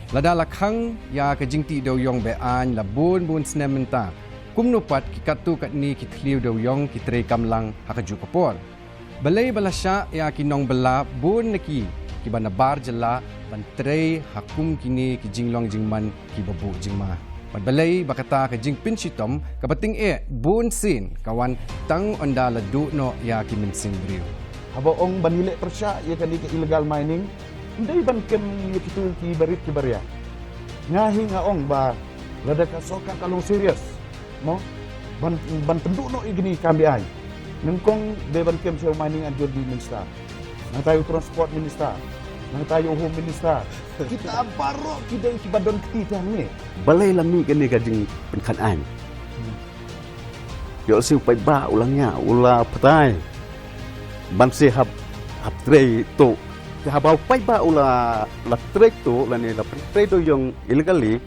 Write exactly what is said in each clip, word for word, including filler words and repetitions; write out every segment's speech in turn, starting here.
Lada la khang ïa ka jingtih dewïong be-aiñ la bun bun snem mynta, kumno pat ki katto katne ki thliew dewïong ki trei kam lang ha kajuh ka por? Balei ba la shah ïa ki nongbylla bun na ki, kiba nabar jylla ban trei ha kum kine ki jinglong jingman kiba buh jingma? Bad balei ba kata ka jingpynshitom kaba tyngeh bun sien ka wan tang ynda la duh noh ïa ki mynsiem briew? Haba ong ban ïaleh pyrshah ïa kane ka illegal mining, ym dei ban kem ïa kito ki barit ki baria. Nga hi nga ong ba lada ka sorkar ka long serious, mo, ban, ban pynduh noh ïa kine ki kam be-aiñ, nyngkong dei ban kem sha u Mining and Geology Minister, nangta ïa u Transport Minister, nangta ïa u Home Minister. Kita baroh ki dei kiba don kti te hangne. Balei la mih kane ka jingpynkhang aiñ? Ïoh lehse u paidbah u la ngiah, u la batai ban sa hap, hap trei tuh. Te haba u paidbah u la, la trei tuh lane la pyntrei dewïong illegally,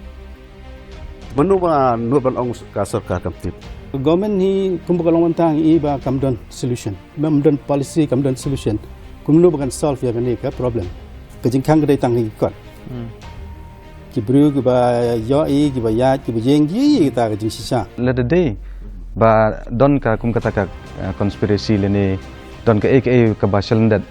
mano ba nud ban ong ka sorkar kam tip? Government hi kumba ka long mynta ngi i ba kam don solution. Kam don policy, kam don solution. Kumno ba kan solve ïa kane ka problem? Ka jingkhang ka dei tang ha ki kot. Hmm. Ki briew kiba ïohi, kiba ïaid, kiba ïeng, ki ïohi ïa kata ka jingshisha. Lada dei ba don ka kum kata ka, eh, conspiracy lane don kaei kaei kaba shalyndet,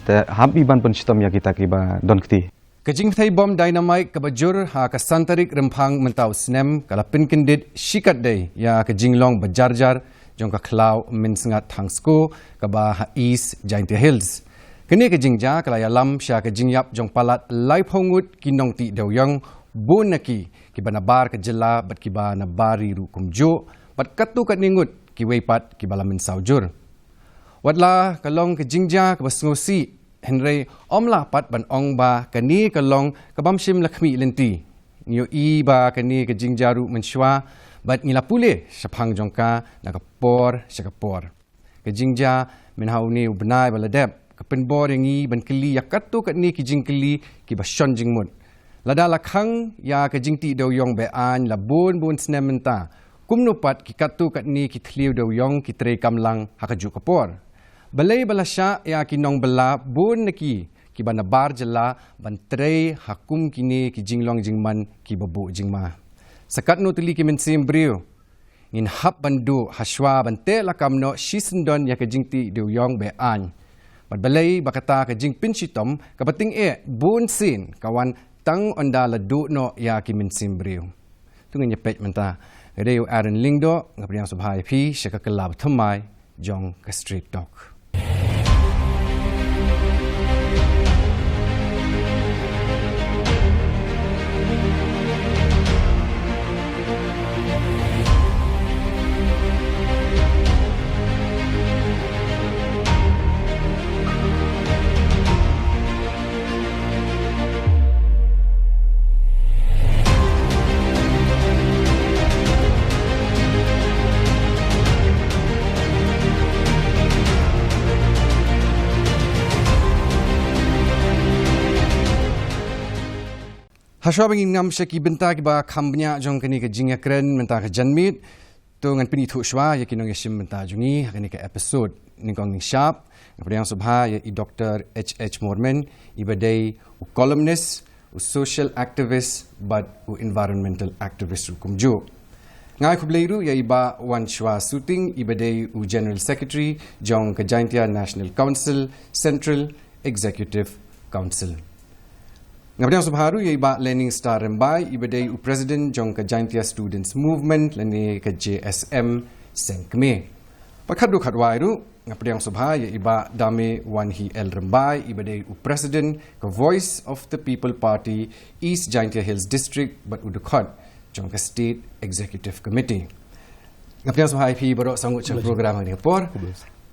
te hap i ban pynshitom ïa kita kiba don kti. Ka jingpynthei bom dynamite kaba jur ha ka san tarik Rymphang mynta u snem ka la pynkyndit shikatdei ïa ka jinglong ba jar jar jong ka khlaw mynsngat Thangsko kaba ha East Jaintia Hills. Kane ka jingjia ka la ïalam sha ka jingïap jong palat laiphew ngut ki nongtih dewïong, bun na ki kiba nabar ka jylla bad kiba na bar ri ruh kumjuh, bad katto katne ngut kiwei pat kiba la mynsaw jur. Watla ka long ka jingjia kaba sngewsih, hynrei ym lah pat ban ong ba kane ka long kaba ym shym la khmih lynti. Ngi ïohi ba kane ka jingjia ruh mynshuwa, bad ngi la pule shaphang jong ka na ka por sha ka por. Ka jingjia mynha une u bnai ba la dep ka pynbor ïa ngi ban kylli ïa katto katne ki jingkylli kiba shon jingmut. Lada la khang ïa ka jingtih dewïong be-aiñ la bun bun snem mynta, kumno pat ki katto katne ki thliew dewïong ki trei kam lang ha kajuh ka por? Balei ba la shah ïa ki nongbylla bun na ki, kiba nabar jylla ban trei ha kum kine ki jinglong jingman kiba buh jingma? Sa katno tylli ki mynsiem briew ngin hap ban duh hashwa ban teh lakam noh shisyndon ïa ka jingtih dewïong be-aiñ? Bad balei ba kata ka jingpynshitom kaba tyngeh bun sien ka wan tang ynda la duh noh ïa ki mynsiem briew? To ngin ïa peit mynta. Nga dei u Aaron Lyngdoh, nga pdiang sngewbha ïa phi sha ka kylla ba thymmai jong ka Straight Talk. Hashwa ba ngin ngam sha ki bynta kiba kham bniah jong kane ka jingïakren mynta ka janmiet, to ngan pynithuh shwa ïa ki nongïashim bynta jong ngi ha kane ka episode. Nyngkong nyngshap nga pdiang sngewbha ïa i Doktor H H Moorman, iba dei u columnist, u social activist bad u environmental activist ruh kumjuh. Nga ai khublei ruh ïa i Bah Wanshwa Suting, iba dei u General Secretary jong ka Jaintia National Council, Central Executive Council. Nga pdiang sngewbha ruh ïa i Bah Learning Star Rymbai, iba dei u President jong ka Jaintia Students Movement lane ka J S M seng kmie. Bad khatduh khatwai ruh nga pdiang sngewbha ïa i Bah Dame Wanhi L Rymbai, iba dei u President ka Voice of the People Party East Jaintia Hills District bad u dkhot jong ka State Executive Committee. Nga pdiang sngewbha ïa phi baroh saw ngut sha ka program ha kane ka por.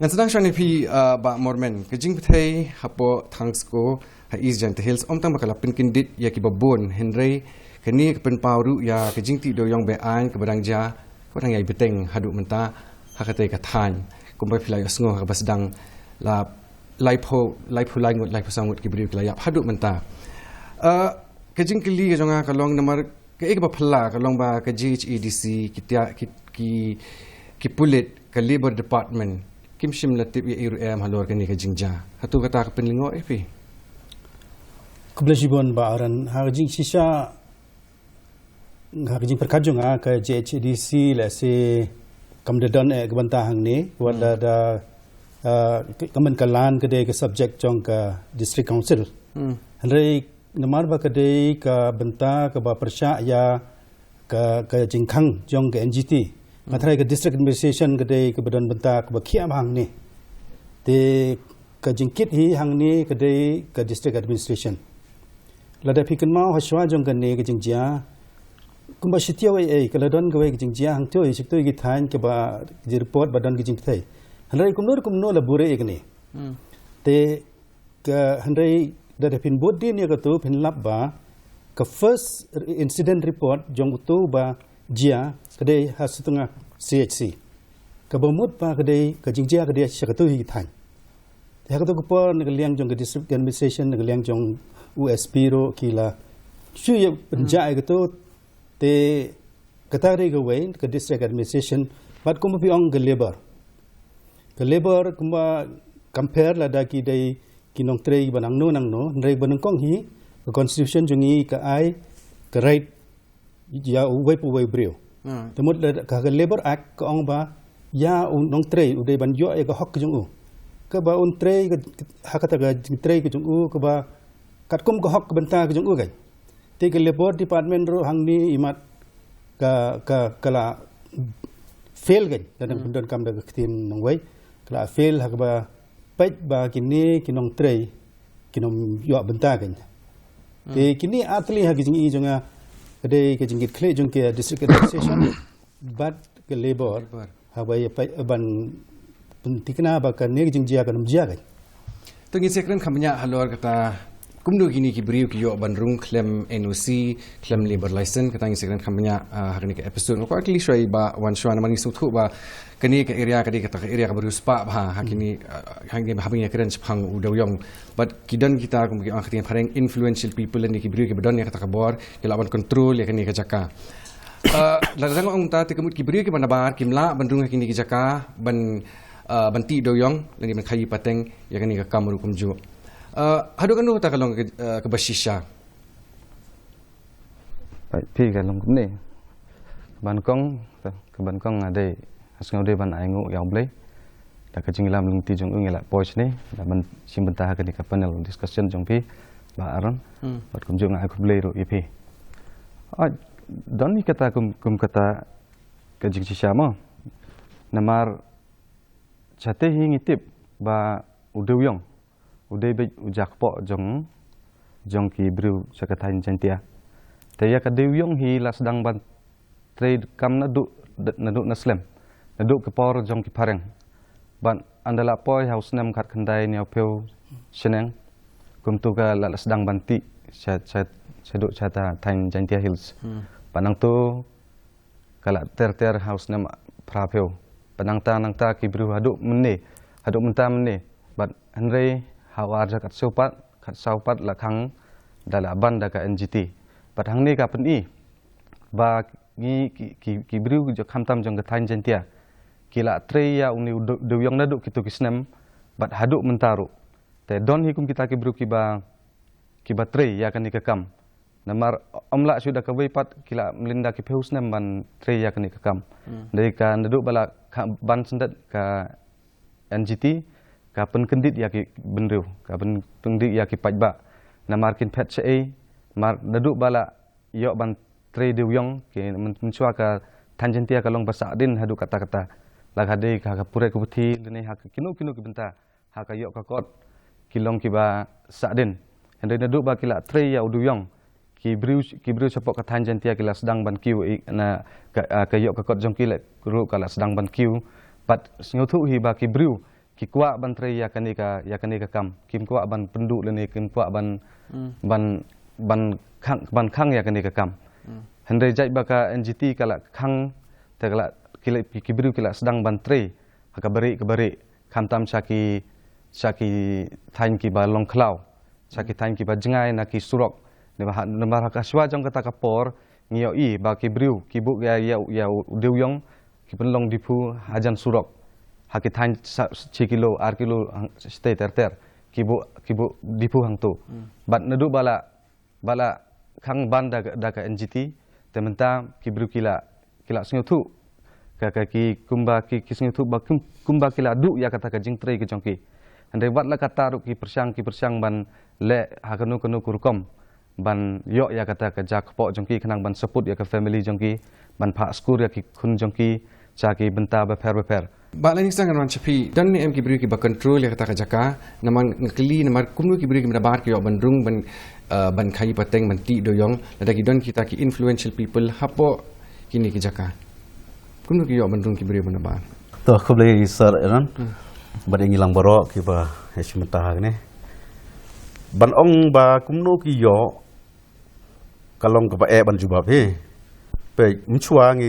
Ngan sdang shwa na phi, uh, Bah Moorman. Ka jingpynthei hapoh Thangsko ha East Jaintia Hills, ym tang ba ka la pynkyndit ïa kiba bun, hynrei kane ka pynpaw ruh ïa ka jingtih dewïong be-aiñ kaba dang jia, kaba dang ïai bteng haduh mynta ha katei ka thaiñ. Kumba phi la ïohsngew ha kaba sdang, la laiphew, laiphew lai ngut, laiphew saw ngut ki briew ki la ïap haduh mynta. Uh, ka jingkylli ka jong nga ka long namar kaei kaba phylla ka long ba ka J H A D C, ki tia-, ki, ki, ki pulit, ka Labour Department kim shym la tip ïa ei ruh em halor kane ka jingjia. Hato kata ka pynlyngngoh ïa phi? Khublei shibun Bah Aaron. Ha ka jingshisha, ha ka jingpyrkhat jong nga, ka J H A D C lehse kam da don eh ka bynta hangne, wat la da, ah, ka, ka man ka lan ka dei ka subject jong ka District Council. Hynrei namar ba ka dei ka bynta kaba pyrshah ïa ka, ka jingkhang jong ka N G T. Nga tharai ka District Administration ka dei kaba don bynta kaba khia bha hangne. Te ka jingkit hi hangne ka dei ka District Administration. Lada phi kynmaw ha shuwa jong kane ka jingjia, kumba shi taïew ei ei, ka la don kawei ka jingjia hangtei shi taïew ki thaiñ kaba, ka jingpyrkhat ba don ka jingkthei. Hynrei kumno kumno la buhrieh ïa kane. Te ka, hynrei lada phin bud dien ïa kato, phin lap ba ka first incident report jong uto ba jia ka dei ha Sutnga C H C. Kaba mut ba ka dei ka jingjia ka dei sha kato hi ki thaiñ. Te ha kato ka por na ka liang jong ka District Administration, na ka liang jong u S P ruh ki la shu ïa pynjah ïa kato. Te kata ka dei kawei, ka District Administration, bad kumba phi ong ka Labour. Ka Labour kumba compare lada ki dei ki nongtrei ba nangno nangno, hynrei ba nyngkong hi ka Constitution jong ngi ka ai ka right ïa uwei pa uwei u briew. Te mut lada ka, ka Labour Act ka ong ba ïa u nongtrei u dei ban ïoh ïa ka hok ka jong u. Kaba un trei ka, ha kata ka jingtrei ka jong u kaba katkum ka hok ka bynta ka jong u kan. Te ka Labour Department ruh hangne imat ka, ka, ka la fail kan, da dang pyndonkam da ka ktien nongwei, ka la fail ha kaba peit ba kine ki nongtrei kin ym ïoh bynta kan. Te kine artylli ha ki jingïohi jong nga ka dei ka jingkitkhlieh jong ka District Administration bad ka Labour. Labour. Haba ïa peit ban pynthikna ba kane ka jingjia kan ym jia kan. To ngin sa kren kham bniah halor kata kumno kine ki briew ki ïoh ban rung khlem N O C, khlem labour license, kata ngin sa kren kham bniah, ah, ha kane ka episode. Nga kwah kylli shuwa ïa Bah Wanshuwa namar ngi sngewthuh ba kane ka area ka dei kata ka area kaba riewspah bha ha kine, ah, ha kine haba ngi ïa kren shaphang u dewïong. Bad ki don kita kum ki ong ha ka ktien phareng influential people lane ki briew kiba don ïa kata ka bor, ki lah ban control ïa kane ka jaka. Ah, lada dang ong ta te ka mut ki briew kiba nabar kim lah ban rung ha kine ki jaka ban, ah, ban tih dewïong lane ban khaïi pateng ïa kane ka kam ruh kumjuh. Ah, haduh katno kata ka long ka, ah, kaba shisha. Phi ka long kumne. Ban kong, ka ban kong nga dei, nga sngew dei ban ai nguh ïa U Blei. Da ka jingïalam lynti jong u ngi la poi shane, da ban shim bynta ha kane ka panel discussion jong phi, Bah Aaron. Bad kumjuh nga ai khublei ruh ïa phi. Ah, don hi kata kum, kum kata ka jingshisha mo. Namar shatei hi ngi tip ba u dewïong u dei beit u jakpoh jong, jong ki briew sha ka thaiñ Jaintia. Te ïa ka dewïong hi la sdang ban trei kam naduh, naduh na slem, naduh ki por jong ki phareng. Bad ynda la poi ha u snem khatkhyndai hynñiewphew shaneng, kumto ka la, la sdang ban tih sha, sha, shaduh sha ta thaiñ Jaintia Hills. Bad nangto ka la ter ter ha u snem phraphew. Bad nangta nangta ki briew haduh mynne, haduh mynta mynne. Bad hynrei ha u ar hajar khatsaw pat, khatsaw pat la khang da la ban da ka N G T. Bad hangne ka pyni ba ngi ki, ki, ki briew jong khamtam jong ka thaiñ Jaintia ki la trei ïa une u dew, dewïong naduh kito ki snem bad haduh mynta ruh. Te don hi kum kita ki briew kiba, kiba trei ïa kane ka kam. Namar ym lah shuh da kawei pat ki la mlien da ki phew snem ban trei ïa kane ka kam. Dei ka naduh ba la kha-, ban syndet ka N G T, ka pynkyndit ïa ki bynriew, ka pynkyndit ïa ki paidbah. Namar kin phet shaei, mar naduh ba la ïoh ban trei dewïong, ki myn-, mynshuwa ka thaiñ Jaintia ka long ba sahdien haduh katta katta. La ka dei ka, ka pule ka puthi, lane ha ka kino kino ki bynta. Ha ka ïoh ka kot ki long kiba sahdien. Hynrei naduh ba ki la trei ïa u dewïong, ki briew, ki briew shapoh ka thaiñ Jaintia ki la sdang ban kiew, i, na ka, ah, ka ïoh ka kot jong ki leh ruh ka la sdang ban kiew. Bad sngewthuh hi ba ki briew ki kwah ban trei ïa kane ka, ïa kane ka kam. Kim kwah ban pynduh lane kim kwah ban, ban, ban khang, ban khang ïa kane ka kam. Hynrei jait ba ka N G T ka la khang, te ka la, ki la, ki, ki briew ki la sdang ban trei ha ka barieh ka barieh. Khamtam sha ki, sha ki thaiñ kiba long khlaw, sha ki thaiñ kiba jngai na ki surok. Namar ha, namar ha ka shuwa jong kata ka por ngi ïohi ba ki briew ki buh ïa, ïa, ïa u dewïong ki pynlong diphu hajan surok. Ha ki thaiñ sa, shi kilo, ar kilo, hang, shatei ter ter. ki buh, ki buh Diphu hangto. Bad naduh ba la, ba la khang ban da, da ka N G T, te mynta ki briew ki la, ki la sngewthuh. Ka, ka ki kumba ki, ki sngewthuh ba kum-, kumba ki la duh ïa kata ka jingtrei ka jong ki. Hynrei wat la katta ruh ki pyrshang, ki pyrshang ban leh ha kano kano ka rukom ban ïoh ïa kata ka jaka kpoh jong ki, khnang ban support ïa ka family jong ki, ban phah skul ïa ki khun jong ki sha ki bynta bapher bapher. Bah Laingingsang, ngan wan sha phi, don ne em ki briew kiba control ïa kata ka jaka? Namar nga kylli namar kumno ki briew kiba nabar ki ïoh ban rung, ban, eh, ban khaïi pateng, ban tih dewïong, lada ki don kita ki influential people hapoh kine ki jaka? Kumno ki ïoh ban rung ki briew ba nabar? To, khublei Sir Aaron. Hmm. Bad ïa ngi lang baroh kiba ïashim bynta ha kane. Ban ong ba kumno ki ïoh, ka long kaba eh ban jubab hi. Peit, mynshuwa ngi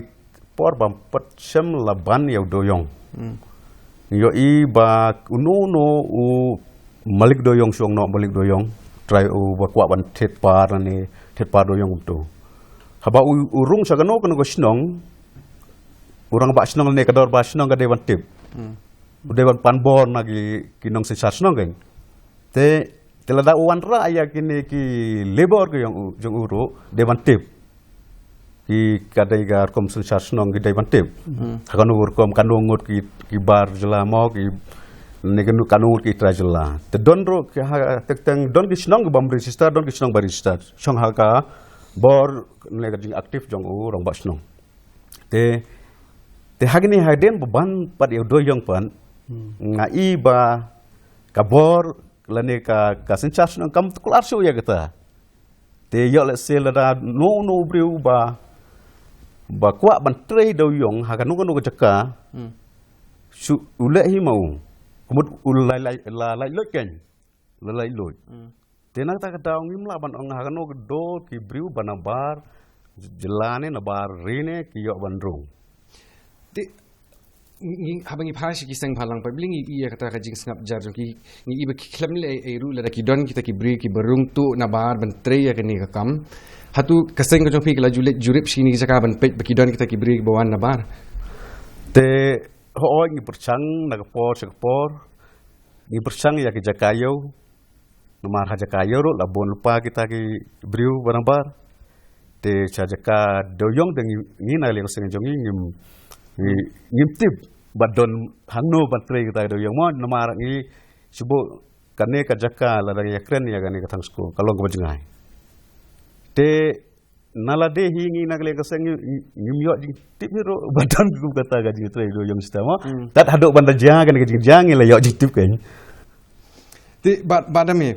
por bym pat shem la ban ïa u dewïong. Hmm. Ngi ïohi ba uno uno u malik dewïong, shong noh malik dewïong, trai u ba kwah ban thied par ne thied par dewïong kumto. Haba u, u rung sha kano kano ka shnong, u rangbah shnong ne ka dorbar shnong ka dei ban tip. Hmm. U dei ban pan bor na ki, ki nongsynshar shnong kan. Te, te lada u wanrah ïa kine ki labour ki jong u, jong u ruh, dei ban tip. Ki, ka dei ka rukom synshar shnong ki dei ban tip. Hmm. Ha kano rukom, kano ngut ki, ki bar jylla mo, ki, ne kano, kano ngut ki trai jylla. Te don ruh ki ha, teng teng don ki shnong ki bym register, don ki shnong ba register. Shong ha ka bor ne ka jingactive jong u rangbah shnong. Te, te ha kine hadien ba ban pat ïa u dewïong pat, hmm, nga i ba ka bor lane ka, ka synshar shnong kam tuklar shuh ïa kata. Te ïoh lehse lada uno uno u briew ba, ba kwah ban trei dewïong ha kano kano ka jaka, hmm, shu u leh hi ma u. Ka mut u la, la, la, la lait luid kan. La lait luid. Hmm. Te na kata ka daw ngim lah ban ong ha kano ka dor ki briew ba nabar jylla ne nabar ri ne ki ïoh ban rung. Te ngi, haba ngi phai sha ki seng bhalang paidbah ngi i ïa kata ka jingsngap jar jong ki, ngi i ba ki khlem leh ei ei ruh lada ki don kita ki briew kiba rung tuh nabar ban trei ïa kane ka kam. Hato ka seng ka jong phi ka la ju leit jurip sha kine ki jaka ban peit ba ki don kita ki briew kiba wan nabar? Te hooid, ngi pyrshang na ka por sha ka por. Ngi pyrshang ïa ki jaka ïew. Namar ha jaka ïew ruh la bun lypa kita ki briew ba nabar. Te sha jaka dewïong te ngi, ngi na ka liang ka seng jong ngi ngim, ngi, ngim tip ba don hangno ban trei kita ki dewïong mo, namar ngi shu buh kane ka jaka lada ngi ïakren ïa kane ka thang sku ka long kaba jngai. Te na lade hi ngi na ka liang ka seng ngi, ngi, ngim ïoh jingtip hi ruh ba don kum kata ka jingtrei dewïong shisha mo. Hmm. Tad haduh ban da jia kane ka jingjia ngi la ïoh jingtip kan. Te Bah, Bah Dame,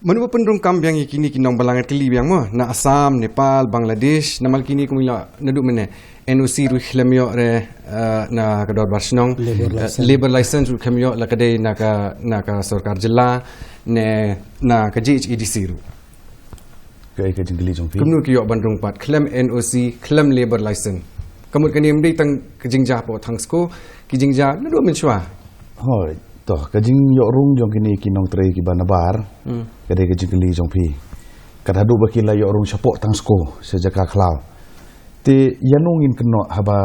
mano ba pynrung kam biang ïa kine ki nongbalang, ngan kylli biang mo, na Assam, Nepal, Bangladesh, namar kine kum ïa naduh mynne N O C ruh khlem ïoh re, eh, na ka dorbar shnong, labour, eh, license, labour license ruh khlem ïoh la ka dei na ka, na ka sorkar jylla ne na ka J H A D C ruh. Kaei ka jingkylli jong phi? Kumno ki ïoh ban rung pat khlem N O C, khlem labour license? Ka mut kane ym dei tang ka jingjia hapoh thang sku, ki jingjia naduh mynshuwa. Hooid, to, ka jingïoh rung jong kine ki nongtrei kiba nabar, hmm, ka dei ka jingkylli jong phi. Kat haduh ba ki la ïoh rung shapoh thang sku, sha jaka khlaw. Te ïano ngin kynnoh haba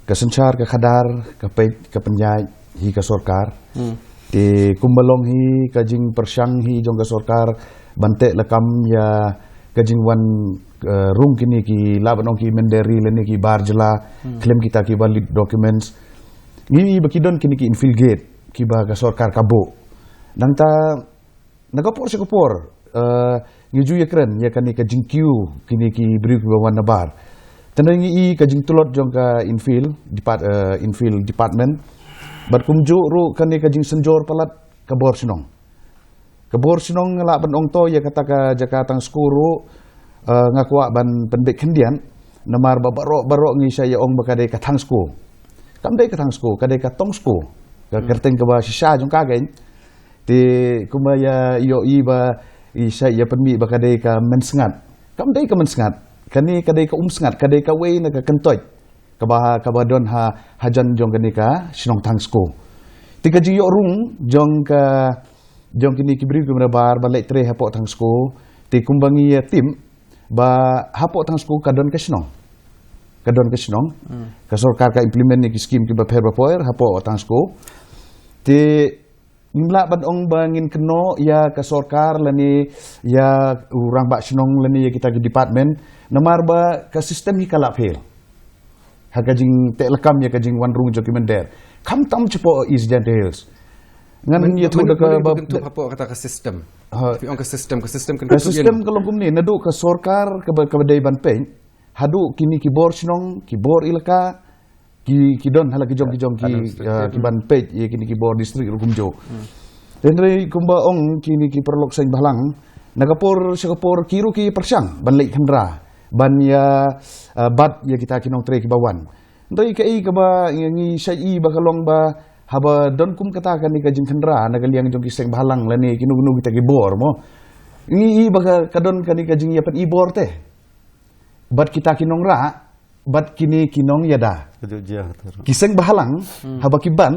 ka synshar ka khadar, ka peit, ka pynïaid hi ka sorkar. Hmm. Te kumba long hi ka jingpyrshang hi jong ka sorkar ban teh lakam ïa ka jingwan, eh, rung kine ki, lah ban ong ki mynder ri lane ki bar jylla, hmm, khlem kita ki valid documents. Ngi i ba ki don kine ki infill gate kiba ka sorkar ka buh. Nangta na ka por sha ka por, eh, ngi ju ïakren ïa kane ka jingkiew kine ki briew kiba wan nabar. Tang ngi i ka jingtlot jong ka infill, depart, eh, infill department. Bad kumjuh ruh kane ka jingsynjor palat ka bor shnong. Ka bor shnong nga lah ban ong to ïa kata ka jaka thang sku ruh, eh, nga kwah ban pynbeit khyndiat, namar ba baroh baroh ngi shait ïa ong ba ka dei ka thang sku. Kam dei ka thang sku, ka dei ka tong sku. Ka, hmm, kyrteng kaba shisha jong ka kan. Te kumba ïa ïohi ba i shait ïa pynmih ba ka dei ka mynsngat. Kam dei ka mynsngat. Kane ka dei ka umsngat, ka dei kawei na ka kyntoit kaba, kaba don ha, hajan jong kane ka shnong thang sku. Te ka jingïoh rung jong ka, jong kine ki briew kiba nabar ban leit trei hapoh thang sku. Te kumba ngi ïa tip ba hapoh thang sku ka don ka shnong. Ka don ka shnong. Hmm. Ka sorkar ka implement ïa ki skim kiba pher ba pher hapoh thang sku. Te Ngim lah ban ong ba ngin kynnoh ïa ka sorkar lane ïa u rangbah shnong lane ïa kita ki department, namar ba ka system hi ka la fail ha ka jingteh lakam ïa ka jingwan rung jong ki mynder, khamtam shapoh East Jaintia Hills. Ngan ïathuh da ka ba, hapoh kata ka system. Phi ong ka system, ka system kan ka system ka long kumne, naduh ka sorkar kaba, kaba dei ban peit haduh kine ki bor shnong, ki bor elaka, ki, ki don hala ki jong, ki jong ki, ki ban peit ïa kine ki bor district ruh kumjuh. Hynrei kumba ong kine ki paralok seng bhalang, na ka por sha ka por ki ruh ki pyrshang ban leit khynra ban ïa, eh, bat ïa kita ki nongtrei kiba wan. Hynrei kaei kaba ngi, ngi shait i ba ka long ba haba don kum kata kane ka jingkhynra na ka liang jong ki seng bhalang lane kino kino kita ki bor mo, ngi i ba ka, ka don kane ka jingïapyni bor te bad kita ki nongrah bad kine ki nongïada. Ki seng bhalang, haba ki ban,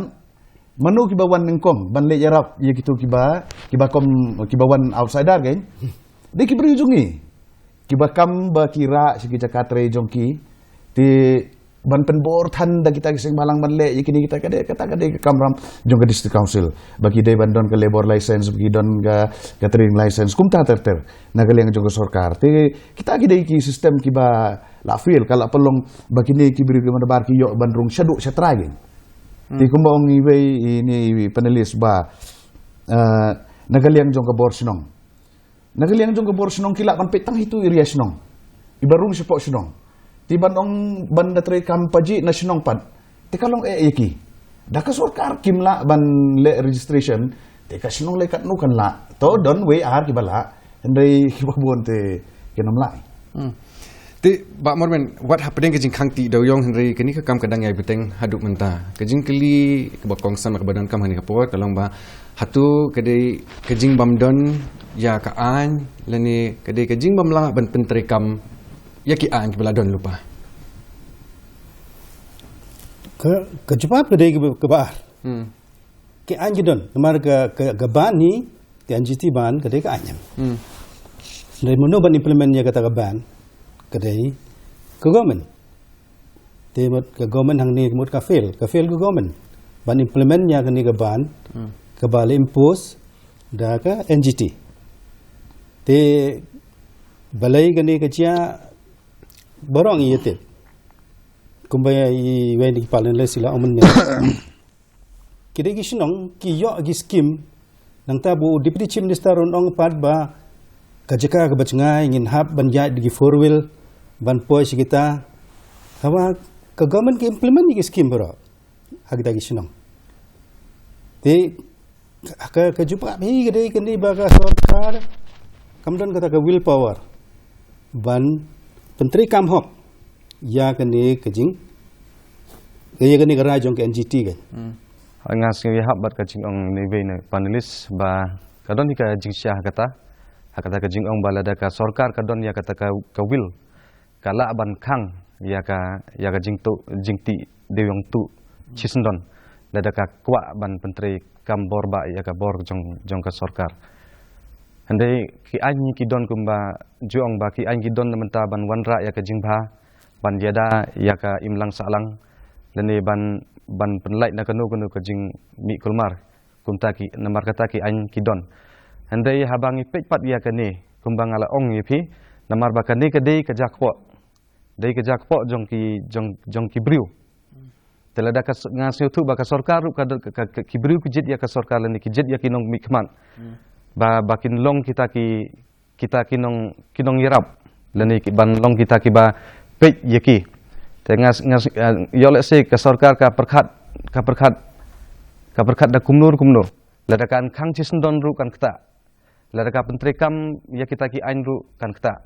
mano kiba wan nyngkong ban leit ïarap ïa kito kiba, kiba kum, kiba wan outsider kan? Dei ki briew jong ngi kiba kam ba ki rah sha ki jaka trei jong ki. Te ban pynbor than da kita ki seng bhalang ban leh ïa kine kita, ka dei, kata ka dei ka kamram jong ka District Council. Ba ki dei ban don ka labour license, ba ki don ka, ka trading license, kumta ter ter na ka liang jong ka sorkar. Te kita ki dei ki system kiba la fail, ka la pynlong ba kine ki briew kiba nabar ki ïoh ban rung shaduh shatrai. Te kumba ong iwei i, i panelist ba, eh, na ka liang jong ka bor shnong, na ka liang jong ka bor shnong ki lah ban peit tang ha itu area shnong, iba rung shapoh shnong. Te ban ong ban da trei kam pajih na shnong pat, te ka long eh ïa ki. Da ka sorkar kim lah ban leh registration, te ka shnong lei katno kan lah? To don wei ar kiba lah, hynrei kiba bun te kin ym lah. Hmm. Te Bah Mormen, wat hapdeng ka jingkhang tih dewïong, hynrei kane ka kam ka dang ïai bteng haduh mynta. Ka jingkylli kaba kongsan kaba donkam ha kane ka por ka long ba hato ka dei ka jingbym don ïa ka aiñ lane ka dei ka jingbym lah ban pyntreikam ïa ki aiñ kiba la don lypa? Ka, ka jubab ka dei kaba, kaba ar. Hmm. Ki aiñ ki don, namar ka, ka, ka ban hi, ka N G T ban, ka dei ka aiñ. Hmm. Dei mano ban implement ïa kata ka ban, ka dei ka government. Te mut ka government hangne mut ka fail, ka fail ka government ban implement ïa kane ka ban, hmm, kaba la impose da ka N G T. Te balei kane ka jia, baroh ngi ïatip. Kumba iwei na ki panelist i la ong mynne. Ki dei ki shnong ki ïoh ki skim. Nangta ba u Deputy Chief Minister un ong pat ba ka jaka kaba jngai ngin hap ban ïaid da ki four wheel ban poi sha kita. Haba ka government ka implement ïa ki skim baroh ha kita ki shnong. Te ka, ka jubab hi ka dei kane ba ka sorkar kam don kata ka willpower ban pyntreikam hok ïa kane ka jing, ïa kane ka rai jong ka N G T ka. Hmm. Nga sngew ïahap bad ka jingong na iwei na panelist ba ka don hi ka jingshah ha kata, ha kata ka jingong ba lada ka sorkar ka don ïa kata ka, ka will, ka lah ban khang ïa ka, ïa ka jingtuh, jingtih dewïong tuh shisyndon lada ka kwah ban pyntreikam bor bah ïa ka bor jong, jong ka sorkar. Hynrei ki aiñ ki don kumba ju ong ba ki aiñ ki don na mynta ban wanrah ïa ka jingbha, ban ïada ïa ka imlang sahlang lane ban, ban pynlait na kano kano ka jingmih kulmar. Kumta ki, namar kata ki aiñ ki don. Hynrei haba ngi peit pat ïa kane, kumba nga la ong ïa phi, namar ba kane ka dei ka jakpoh, dei ka jakpoh jong ki, jong, jong ki briew. Te lada ka s-, nga sngewthuh ba ka sorkar ruh ka, ka, ka, ki briew ki jied ïa ka sorkar lane ki jied ïa ki nongmihkhmat. Hmm. Ba, ba kin long kita ki, kita ki nong, ki nongïarap lane ki ban long kita kiba peit ïa ki. Te nga s-, nga s-, eh, ïoh lehse ka sorkar ka pyrkhat, ka pyrkhat, ka pyrkhat da kumno kumno. Lada kan khang shisyndon ruh kan ktah. Lada ka pyntreikam ïa kita ki aiñ ruh kan ktah.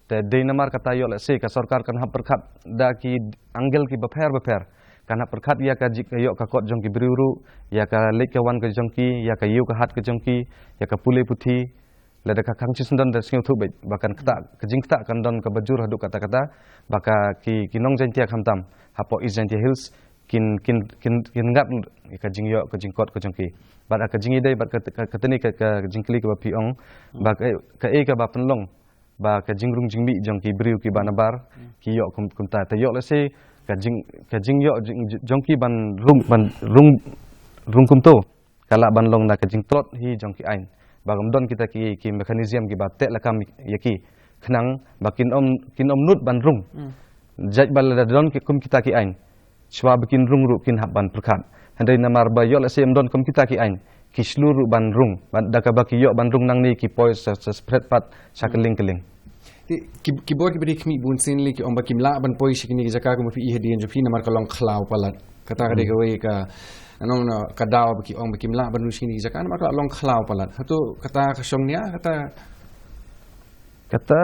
Te dei namar kata ïoh lehse ka sorkar kan hap pyrkhat da ki angle kiba pher ba pher. Kan hap pyrkhat ïa ka jingïoh ka kot jong ki briew ruh, ïa ka leit ka wan ka jong ki, ïa ka ïew ka hat ka jong ki, ïa ka pule puthi. Lada ka khang shisyndon da sngewthuh beit ba kan ktah, ka jingktah kan don kaba jur haduh katta katta, ba ka ki, ki nong Jaiñtia khamtam hapoh East Jaiñtia Hills kin, kin, kin, kin ngat ka jingïoh ka jingkot ka jong ki. Bad ka jingïadei bad ka, ka, katne ka, ka jingkylli kaba phi ong, ba ka, kaei kaba pynlong ba ka jingrung jingmih jong ki briew kiba nabar ki ïoh kum, kumta. Te ïoh lehse ka jing, ka jingïoh jing, jong ki ban rung, ban rung, rung kumto ka lah ban long na ka jingtlot hi jong ki aiñ. Ba kam don kita ki, ki mechanism kiba teh lakam ïa ki. Khnang ba kin ym, kin ym nud ban rung. Jait ba la don ki kum kita ki aiñ. Shuwa ba kin rung ruh kin hap ban pyrkhat. Hynrei namar ba ïoh lehse ym don kum kita ki aiñ. Ki shlur ruh ban rung. Ban da kaba ki ïoh ban rung nangne ki poi sa, sa spread pat sha kylleng kylleng. Ki, ki, ki bor kiba dei khmih bun sien lei ki ong ba kim lah ban poi sha kine ki jaka kumba phi ïohi hadien jong phi namar ka long khlaw palat. Kata ka dei kawei ka, ano, na, ka daw ba ki ong ba kim lah ban rung sha kine ki jaka namar ka la long khlaw palat. Hato kata ka shong nia, kata Kata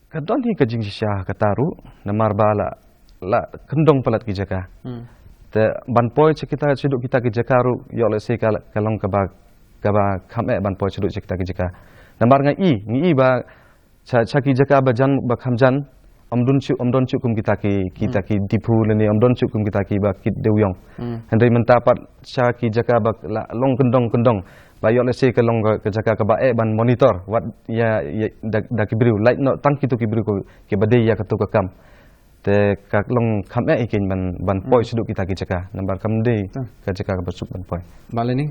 ka don hi ka jingshisha kata ruh, namar ba la, la kyndong palat ki jaka. Te ban poi sha kita, shaduh kita ki jaka ruh, ïoh lehse ka, ka long kaba, kaba kham eh ban poi shaduh sha kita ki jaka. Namar nga i, nga i ba sha, sha ki jaka ba jan, ba kham jan, ym don shuh, ym don shuh kum kita ki, kita ki Diphu lane, ym don shuh kum kita kiba kit dewïong. Hynrei mynta pat sha ki jaka ba la long kyndong kyndong. Ba ïoh lehse ka long ka, ka jaka kaba eh ban monitor. Wat ïa, ïa da, da ki briew. Lait noh tang kito ki briew ko, kiba dei ïa kato ka kam. Te ka long kham eh ïa ki ban, ban poi shaduh kita ki jaka. Namar kam dei ka jaka kaba suk ban poi. Ba lei ni.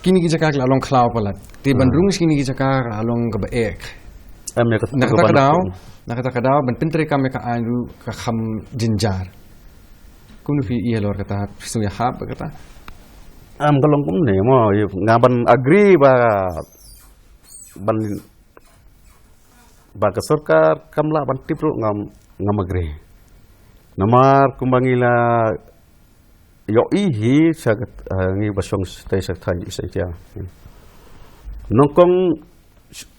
Kine ki jaka ki la long khlaw palat. Te ban rung sha kine ki jaka ka la long kaba eh. Em, ïa kata na kata ka daw, na kata ka daw, ban pyntreikam ïa ka aiñ ruh ka kham jynjar. Kumno phi ïohi halor kata, phi sngew ïahap bad kata? Em, ka long kumne mo, ïa, nga ban agree ba, ban, ba ka sorkar kam lah ban tip ruh ngam, ngam agree. Namar kumba ngi la ïohi hi sha ka, eh, ngi ba shong shatei sha ka thaiñ East Jaintia. Nyngkong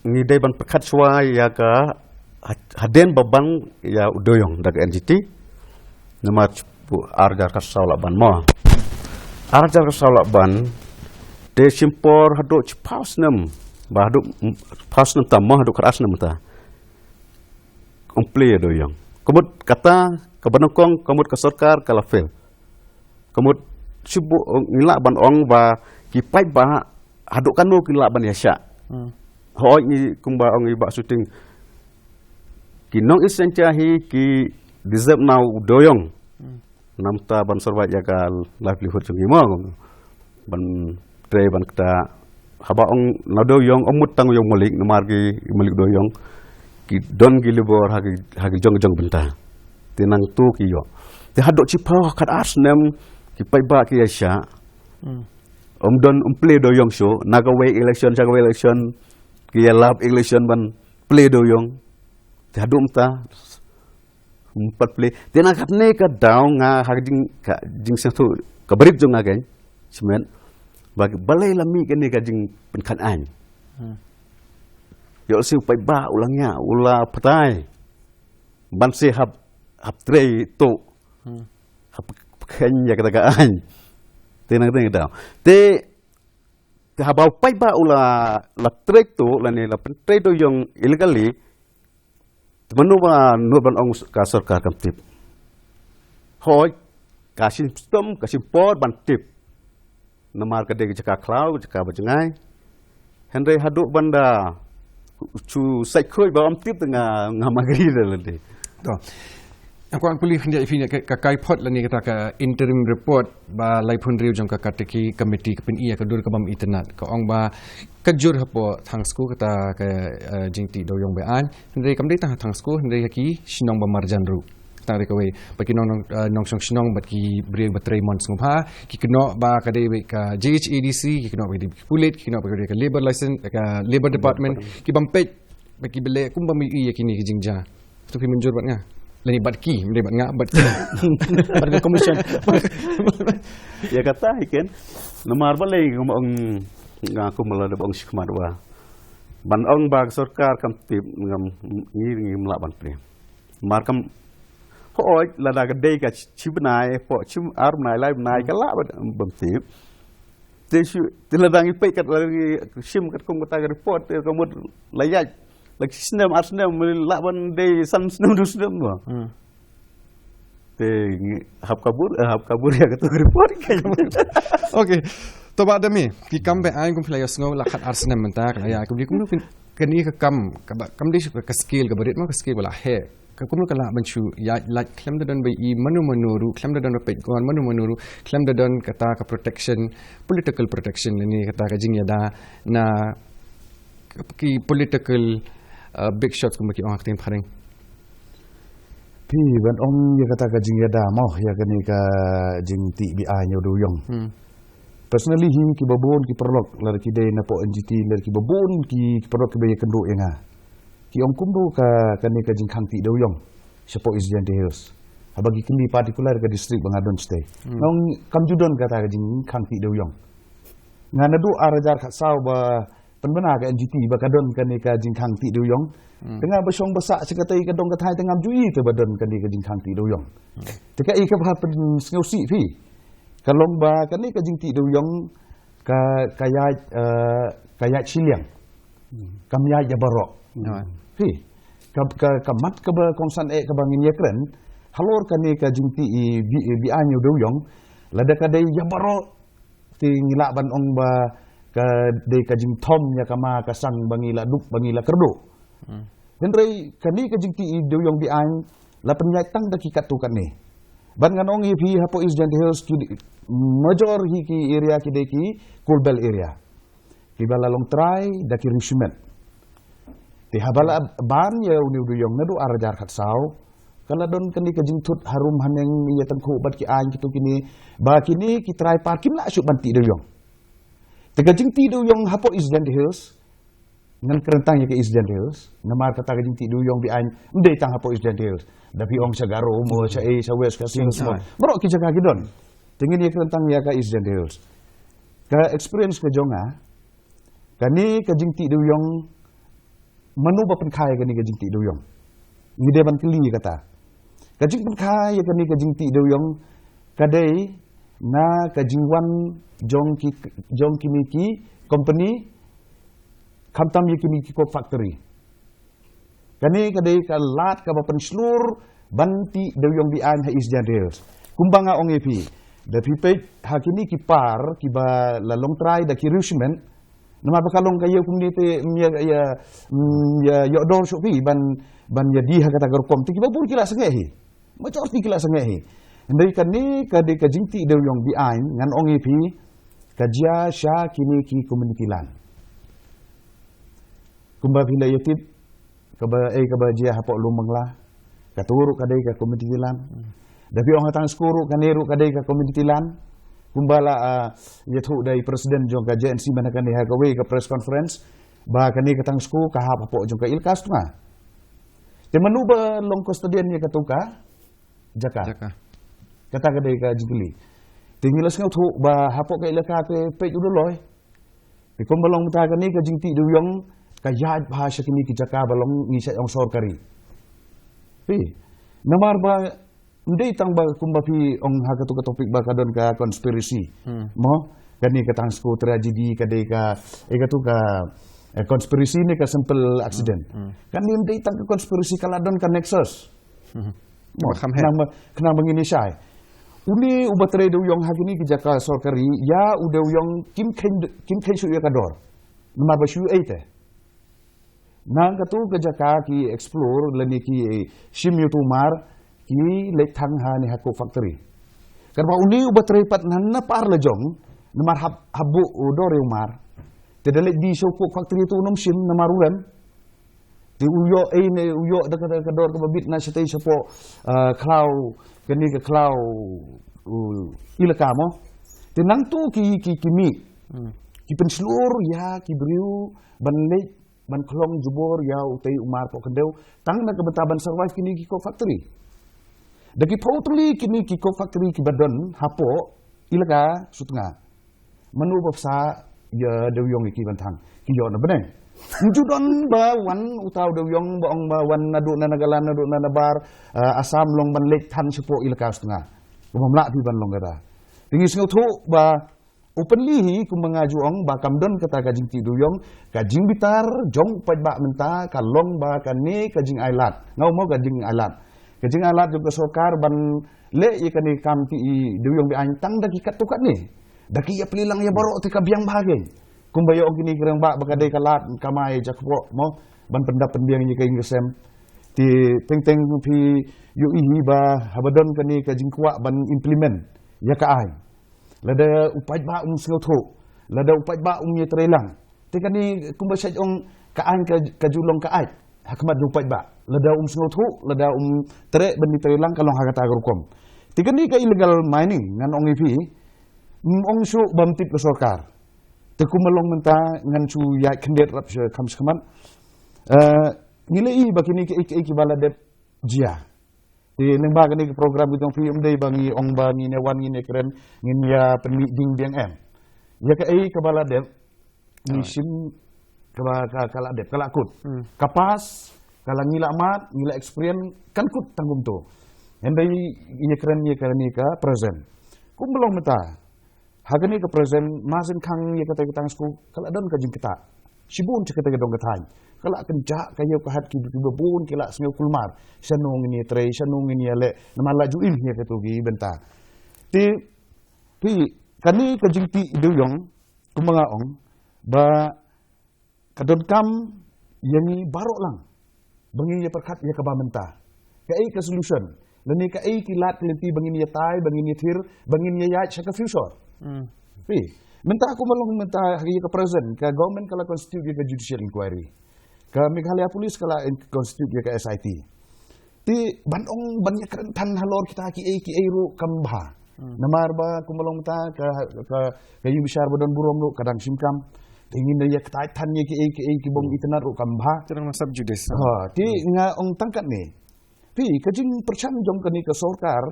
ngi dei ban pyrkhat shuwa ïa ka ha-, hadien ba ban ïa u dewïong da ka N G T. Namar pu ar hajar khatsaw la ban mo. Ar hajar khatsaw la ban. Te shim por haduh shiphew snem. Ba haduh, mm, shiphew snem tam mo haduh khatar snem ta. Ym plie ïa dewïong. Ka mut kata, kaba nyngkong, ka mut ka sorkar, ka la fail. Ka mut shu buh, ngi lah ban ong ba ki paidbah haduh kano ki lah ban ïashah. Hooid ngi kumba ong i Bah Suting. Ki nong East Jaintia hi ki deserve na u dewïong. Namar ta ban survive ïa ka livelihood jong ki mo. Ban trei ban kta. Haba ong na dewïong ym mut tang ïa u malik namar ki malik dewïong. Ki don ki labour ha ki, ha ki jong jong bynta. Te nangtu ki ïoh. Te haduh shiphew khatar snem ki paidbah ki ïashah. Ym don ym plie dewïong shuh na kawei election sha kawei election ki ïalap election ban plie dewïong. Te haduh mynta Ym pat plie. Te na katne ka daw nga ha ka jing, ka jingsngewthuh ka barit jong nga kein. Shimet. Ba, balei la mih kane ka jingpynkheiñ aiñ. Ïoh lehse u paidbah u la ngiah, u la batai. Ban sa hap, hap trei tuh. Hap kheiñ ïa kata ka aiñ. Te na katne ka daw. Te, te haba u paidbah u la, la trei tuh, lane la pyntrei dewïong illegally, Te mano ba nud ban ong ka sorkar kam tip. Hooid, ka shim stom, ka shim por ban tip. Namar ka dei ka jaka khlaw, jaka ba jngai. Hynrei haduh ban da shu sait khuid ba ym tip te nga, ngam agree da lade. To. Nga kwah pule khyndiat ïa phi ïa ka, ka kaiphod lane kata ka interim report ba laiphew hynriew jong ka Kartiki Committee ka pyni ïa ka dur ka bym itynnad. Ka ong ba ka jur hapoh Thangsku kata ka, eh, jingtih dewïong ba-aiñ. Hynrei kam dei tang ha Thangsku, hynrei ha ki shnong ba marjan ruh. Tang dei kawei, ba ki nong, nong, eh, nongshong shnong bad ki briew ba trei mon sngewbha, ki kynnoh ba ka dei wei ka J H A D C, ki kynnoh ba ka dei ki pulit, ki kynnoh ba ka dei ka labour license, ka labour department, ki bym peit, ba ki ba leh kumba ym ïohi ïa kine ki jingjia. To phi mynjur bad nga. Lane bad ki, ym dei bad nga, bad ki. Bad ka commission. Ïa kata hi ken. Namar balei ngam ong nga kumba la da ong shi khmat wa. Ban ong ba ka sorkar kam tip ngam ngi ngim lah ban plie. Namar kam hooid lada ka dei ka shi bnai, hapoh shi ar bnai, lai bnai ka lah ban, bym tip. Te shu, te lada ngi peit kat, lada ngi shim katkum kata ka report, te ka mut la ïaid. La ki snem, ar snem, lah ban dei san snem, du snem ba. Te ngi hap kabur, eh, hap kabur ïa kato ka report ka. Okay. To Bah Dame, ki kam ba-aiñ kum phi la ïohsngew la khatar snem mynta, ka la ïa, kumne kumne phin, kane ka kam, kaba, kam dei shu ka scale kaba rit mo, ka scale ba la heh. kumno ka lah ban shu ïaid lait khlem da don ba i mano mano ruh, khlem da don ba peit gon mano mano ruh, khlem da don kata ka protection, political protection, ne kata ka jingïada na ki political, uh, big shots kumba ki ong ha ka ktien phareng. Phi ban ong ïa kata ka jingïada mo, ïa kane ka jingtih biang ïa u dewïong. Hmm. Personally hi, kiba bun ki paralok, lada ki dei na poh N G T, lada kiba bun ki, ki paralok kiba ïakynduh ïa nga, ki ong kumno ka, kane ka jingkhang tih dewïong shapoh East Jaintia Hills. Haba ki kylli particular ka district ba nga don shatei, hmm, nga ong kam ju don kata ka jingkhang tih dewïong. Nga naduh ar hajar khatsaw ba pynbna ka N G T ba ka don kane ka jingkhang tih dewïong. Hmm. Te nga ba shong ba sah sha katei ka dong ka thaiñ te ngam ju i te ba don kane ka jingkhang tih dewïong. Hmm. Te kaei kaba pynsngewsih phi, ka long ba kane ka jingtih dewïong ka, ka ïaid, eh, ka ïaid shiliang. Hmm. Kam ïaid ïa baroh. Hmm. Phi, ka, ka, ka mat kaba kongsan eh kaba ngin ïakren halor kane ka jingtih i bi, biang ïa u dewïong, lada ka dei ïa baroh, te ngi lah ban ong ba ka dei ka jingthom ïa ka ma ka sang ba ngi la dup, ba ngi la kyrduh. Hmm. Hynrei kane ka jingtih i dewïong biang la pynïaid tang da ki katto katne. Bad ngan ong ïa phi, hapoh East Jaintia Hills ki major hi ki area ki dei ki coal belt area, kiba la long trai da ki riewshimet. Te haba la ban ïa une u dewïong naduh ar hajar khatsaw, ka la don kane ka jingthut harum haneng ïa tyngkhuh bad ki aiñ kito kine, ba kine ki trai par kim lah shuh ban tih dewïong. Te ka jingtih dewïong hapoh East Jaintia Hills, ngan kren tang ïa ka East Jaintia Hills, namar kata ka jingtih dewïong biang ym dei tang hapoh East Jaintia Hills. Da phi ong sha Garo mo, sha, eh, sha West Khasi Hills mo, baroh ki jaka ki don. Te ngin ïakren tang ïa ka East Jaintia Hills. Ka experience ka jong nga, kane ka jingtih dewïong, mano ba pynkha ïa kane ka jingtih dewïong? Ngi dei ban kylli ïa kata. Ka jingpynkha ïa kane ka jingtih dewïong ka dei na ka jingwan jong ki, jong kine ki company, khamtam ïa kine ki coke factory. Kane ka dei ka lad kaba pynshlur ban tih dewïong biang ha East Jaintia Hills. Kumba nga ong ïa phi, da phi peit ha kine ki par kiba la long trai da ki riewshimet, namar ba ka long ka ïew kumne te, mm, ïa, ïa, mm, ïa, ïoh dor shuh phi ban, ban ïa die ha kata ka rukom, te kiba bun ki la sangeh hi. Majority ki la sangeh hi. Hynrei kane ka dei ka jingtih dewïong biang, ngan ong ïa phi, ka jia sha kine ki community land. Kumba phi la ïa tip, kaba, eh, kaba jia hapoh Lumbangla, kato ruh ka dei ka community land. Hmm. Da phi ong ha Thangsku ruh, kane ruh ka dei ka community land. Kumba la, ah, ïathuh da i president jong ka J N C mynta kane ha kawei ka press conference, ba kane ka Thangsku ka hap hapoh jong ka Elaka Sutnga. Te mano ba long custodian ïa kato ka jaka? Jaka. Kata ka dei ka jingkylli. Te ngi la sngewthuh ba hapoh ka Elaka te peit u Doloi. Te kumba long mynta kane ka jingtih dewïong ka ïaid bha sha kine ki jaka ba long ngi shait ong sorkari. Phi, namar ba ym dei tang ba kumba phi ong ha kato ka topic ba ka don ka conspiracy. Hmm. Mo, kane ka Thangsku tragedy ka dei ka, eh, kato ka, eh, conspiracy ne ka simple accident. Hmm. Kane ym dei tang ka conspiracy, ka la don ka nexus. Hmm. Mo, khnang ba, khnang ba ngin ïa shai. Une uba trei dewïong ha kine ki jaka sorkari, ïa u dewïong kim kheiñ, kim kheiñ shuh ïa ka dor. Namar ba shu ei te. Na kato ka jaka ki explore lane ki shim ïa uto u mar, ki leit thang ha ne ha coke factory. Katba une uba trei pat na, na par la jong, namar hap, hap buh u dor ïa u mar. Te da leit die sha u coke factory te un ym shim namar u rem. Te u ïoh ei ne, u ïoh da ka, da ka dor kaba bit na shatei shapoh, ah, khlaw, kane ka khlaw, uh, Elaka mo. Te nangto ki, ki, ki mih. Hmm. Ki pynshlur ïa ki briew ban leit ban khlong jubor ïa utei u mar poh khyndew, tang na ka bynta ban survive kine ki coke factory. Da ki phew tylli kine ki coke factory kiba don hapoh Elaka Sutnga, mano ba pynshai ïa dewïong ïa ki ban thang? Ki ïoh na bneng. Ym ju don ba wan uta u dewïong ba ong ba wan naduh na Nagaland, naduh na nabar, eh, Assam long ban leit thang shapoh Elaka Sutnga. Kumba ym lah phi ban long kata. Te ngi sngewthuh ba openly hi, kumba nga ju ong ba kam don kata ka jingtih dewïong, ka jingbitar jong u paidbah mynta ka long ba kane ka jingailad. Nga ong mo ka jingailad. Ka jingailad jong ka sorkar ban leh ïa kane ka kam tih dewïong biang tang da ki katto katne. Da ki ïa plie lang ïa baroh te ka biang bha kein. Kumba ïa ong kine ki rangbah ba ka dei ka lad kamai jakpoh mo, ban pyndap pynbiang ïa ka ïing ka sem. Te teng teng phi ïohi hi ba haba don kane ka jingkwah ban implement ïa ka aiñ, lada u paidbah um sngewthuh, lada u paidbah um ïatreilang, te kane kumba shait ong, ka aiñ ka, ka ju long ka aid ha khmat jong u paidbah. Lada um sngewthuh, lada um treh ban ïatreilang, ka long ha kata ka rukom. Te kane ka illegal mining, ngan ong ïa phi, ym ong shuh bym tip ka sorkar. Te kumba long mynta, ngan shu ïaid khyndiat rap sha kham sha khmat. Eh, ngi la i ba kine kiei kiei kiba la dep jia. Te lyngba kane ka program ka jong phi, ym dei ba ngi ong ba ngin ïa wan, ngin ïa kren, ngin ïa pynmih ding biang, em. Ïa kaei kaba la dep, ngi shim kaba ka, ka la dep, ka la kut. Ka past, ka la ngi la mad, ngi la experience, kan kut tang kumto. Hynrei ïa kren ïa kane ka present. Kumba long mynta, ha kane ka present, ma shen khang ïa kata ka tang sku, ka la don ka jingktah. Shibun sha kata ka dong ka thaiñ. Ka la kynjah ka ïew ka hat, ki, kiba bun ki la sngew kulmar. Shano ngin ïatrei, shano ngin ïaleh, namar la ju im ïa kato ki bynta. Te, te, kane ka jingtih dewïong, kumba nga ong, ba ka donkam ïa ngi baroh lang ba ngin ïa pyrkhat ïa kaba mynta. Kaei ka solution? Lane kaei ki lad ki lynti ba ngin ïa tai, ba ngin ïa thir, ba ngin ïa ïaid sha ka future? Phi, mynta kumba long mynta ha ïa ka present, ka government ka la constitute ïa ka judicial inquiry. Ka Meghalaya Police ka la in-, constitute ïa ka S I T. Te ban ong ban ïa kren than halor kita kiei kiei ruh kam bha. Namar ba kumba long mynta ka, ka, ka ïing bishar ba don burom ruh ka dang shim kam. Te ngin ïa kyntait than ïa kiei kiei kibym itynnad ruh kam bha. Te dang sub judice. Ha, te nga ong tang katne. Phi, ka jingpyrshang jong kane ka sorkar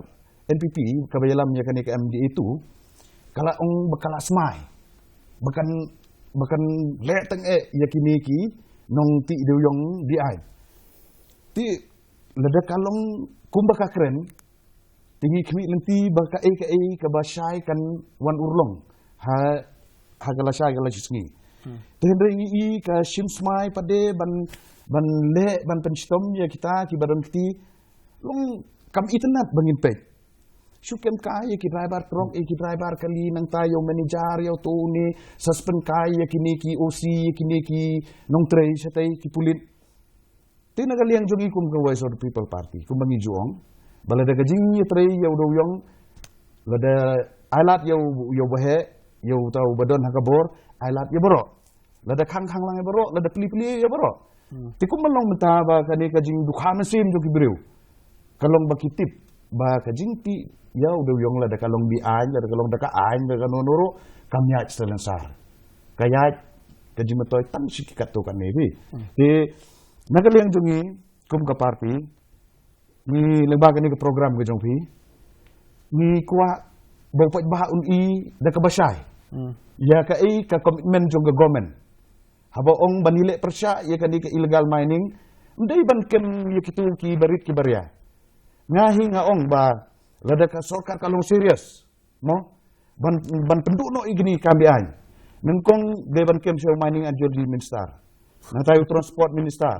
N P P kaba ïalam ïa kane ka M D A two, ka la ong ba ka la smai ba kan, ba kan leh tang eh ïa kine ki nongtih dewïong be-aiñ. Te lada ka long kumba ka kren, te ngi khmih lynti ba kaei kaei kaba shai kan wan urlong ha, ha ka lashai ka lashisngi. Te hynrei ngi i ka shim smai pat de ban, ban leh, ban pynshitom ïa kita kiba don kti. Long kam itynnad ba ngin peit. Shu kem kai ïa ki driver truck, ïa ki driver kali, nangta ïa u manager, ïa uto une, suspend kai ïa kine ki O C, ïa kine ki nongtrei shatei, ki pulit. Te na ka liang jong ngi kum ka Voice of the People Party, kumba ngi ju ong, ba lada ka jingïatrei ïa u dewïong, lada ai lad ïa u, ïa u baheh, ïa uta uba don ha ka bor, ai lad ïa baroh. Lada khang, khang lang ïa baroh, lada plie, plie ïa baroh. Te kumba long mynta ba kane ka jingdukha mynsiem jong ki briew, ka long ba ki tip ba ka jingtih ïa u dewïong, lada ka long be-aiñ, lada ka long da ka aiñ, da kano kano ruh, kam ïaid salonsar. Ka ïaid ka jingmyntoi tang shi ki katto katne, phi. Te na ka liang jong ngi kum ka party, ngi lyngba kane ka program ka jong phi, ngi kwah ba u paidbah un i da kaba shai ïa kaei ka commitment jong ka government. Haba ong ban ïaleh pyrshah ïa kane ka illegal mining, ym dei ban kem ïa kito ki barit ki baria. Nga hi nga ong ba lada ka sorkar ka long serious, mo, ban, ban pynduh noh ïa kine ki kam be-aiñ, nyngkong dei ban kem sha u Mining and Geology Minister, nangta ïa u Transport Minister,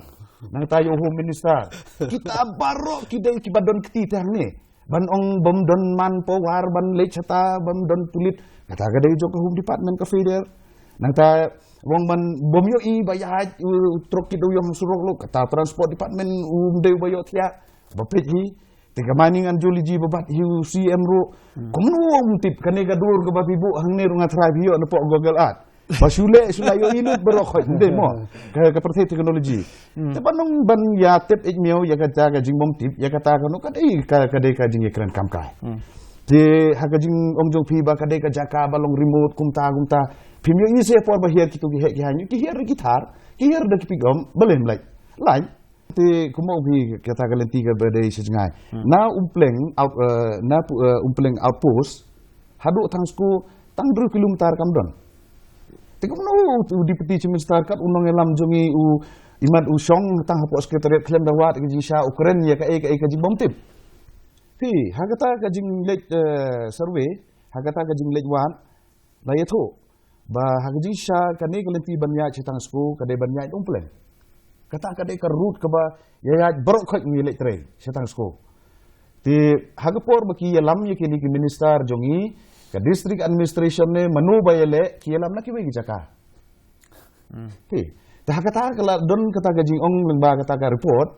nangta ïa u Home Minister. Kita baroh ki dei kiba don kti te hangne. Ban ong bym don manpower ban leit shata, bym don pulit, kata ka dei jong ka Home Department ka federal. Nangta ong ban bym ïohi ba ïaid u truck ki dewïong ha surok ruh, kata Transport Department um dei uba ïohthiah. Ba peit hi, te ka Mining and Geology ba bat hi u C M ruh. Kumno um tip? Kane ka dur kaba phi buh hangne ruh nga tharai phi ïoh na poh Google Earth. Ba shu leh, shu la ïohi lut baroh khoit, ym dei mo? Ka, ka pyrthei technology. Te ban ong ban ïa tep ïeit miaw ïa kata ka jingbymtip, ïa kata kano ka dei ka, ka dei ka jingïakren kam kai. Te ha ka jingong jong phi ba ka dei ka jaka ba long remote kumta kumta, phim ïohi se por ba hiar kito ki heh ki haiñ, ki hiar da ki Thar, ki hiar da ki pickup, balei ym lait? Lait. Te kumba u phi kata ka lynti kaba dei sha jngai. Na Umpleng out, eh, na pu-, eh, Umpleng outpost haduh Thangsku tang hynriew kilometer kam don. Te kumno u Deputy Chief Minister kat u nongïalam jong ngi u imat u shong tang hapoh Secretariat khlem da wad ka jingshisha, u kren ïa kaei kaei ka jingbymtip. Phi, ha kata ka jingleit, eh, survey, ha kata ka jingleit wad, la ïathuh ba ha ka jingshisha kane ka lynti ban ïaid sha Thangsku ka dei ban ïaid Umpleng. Kata ka dei ka route kaba ïaid baroh khoit ngi leit trei sha Thangsku. Te ha ka por ba ki ïalam ïa kine ki minister jong ngi, ka district administration ne mano ba ïaleh, ki ïalam na kiwei ki jaka. Te, te ha kata ka la don kata ka jingong lyngba kata ka report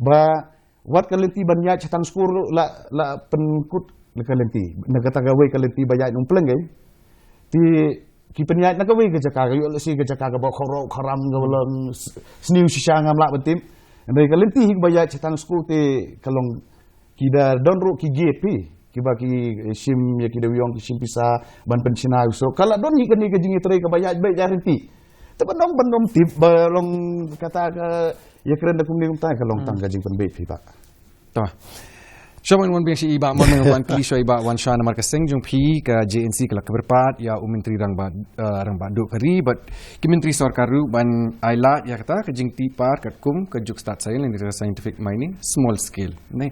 Ba wat ka lynti ban ïaid shatang skul la, la pynkut la ka lynti. Na kata kawei ka lynti ba ïaid nongpleng, eh. Te ki pynïaid na kawei ka jaka, ka ïoh lehse ka jaka kaba kharaw kharam, kaba long s-, sniew shisha, ngam lah ban tip. Hynrei ka lynti hi kaba ïaid shatang skul te ka long, ki da don ruh ki gate hi, kiba ki shim ïa ki dewïong, ki shim pisa ban pynshna ïa u soh. Ka la don hi kane ka jingïatrei kaba ïaid beit ïaid ryntih. Te ban ong ban ym tip ba long kata ka ïakren da kumne kumtai, ka long tang ka jingpynbeit phi, Bah. To. Shuwa ban wan biang sha i Bah, mon, ban kylli shuwa i Bah Wanshah, namar ka seng jong phi ka J N C ka la kyrpad ïa u Myntri Rangbah, eh, Rangbah Duh ka ri bad ki myntri sorkar ruh ban ai lad ïa kata ka jingtih par katkum ka juk stad science, lane ka scientific mining, small scale. Ne,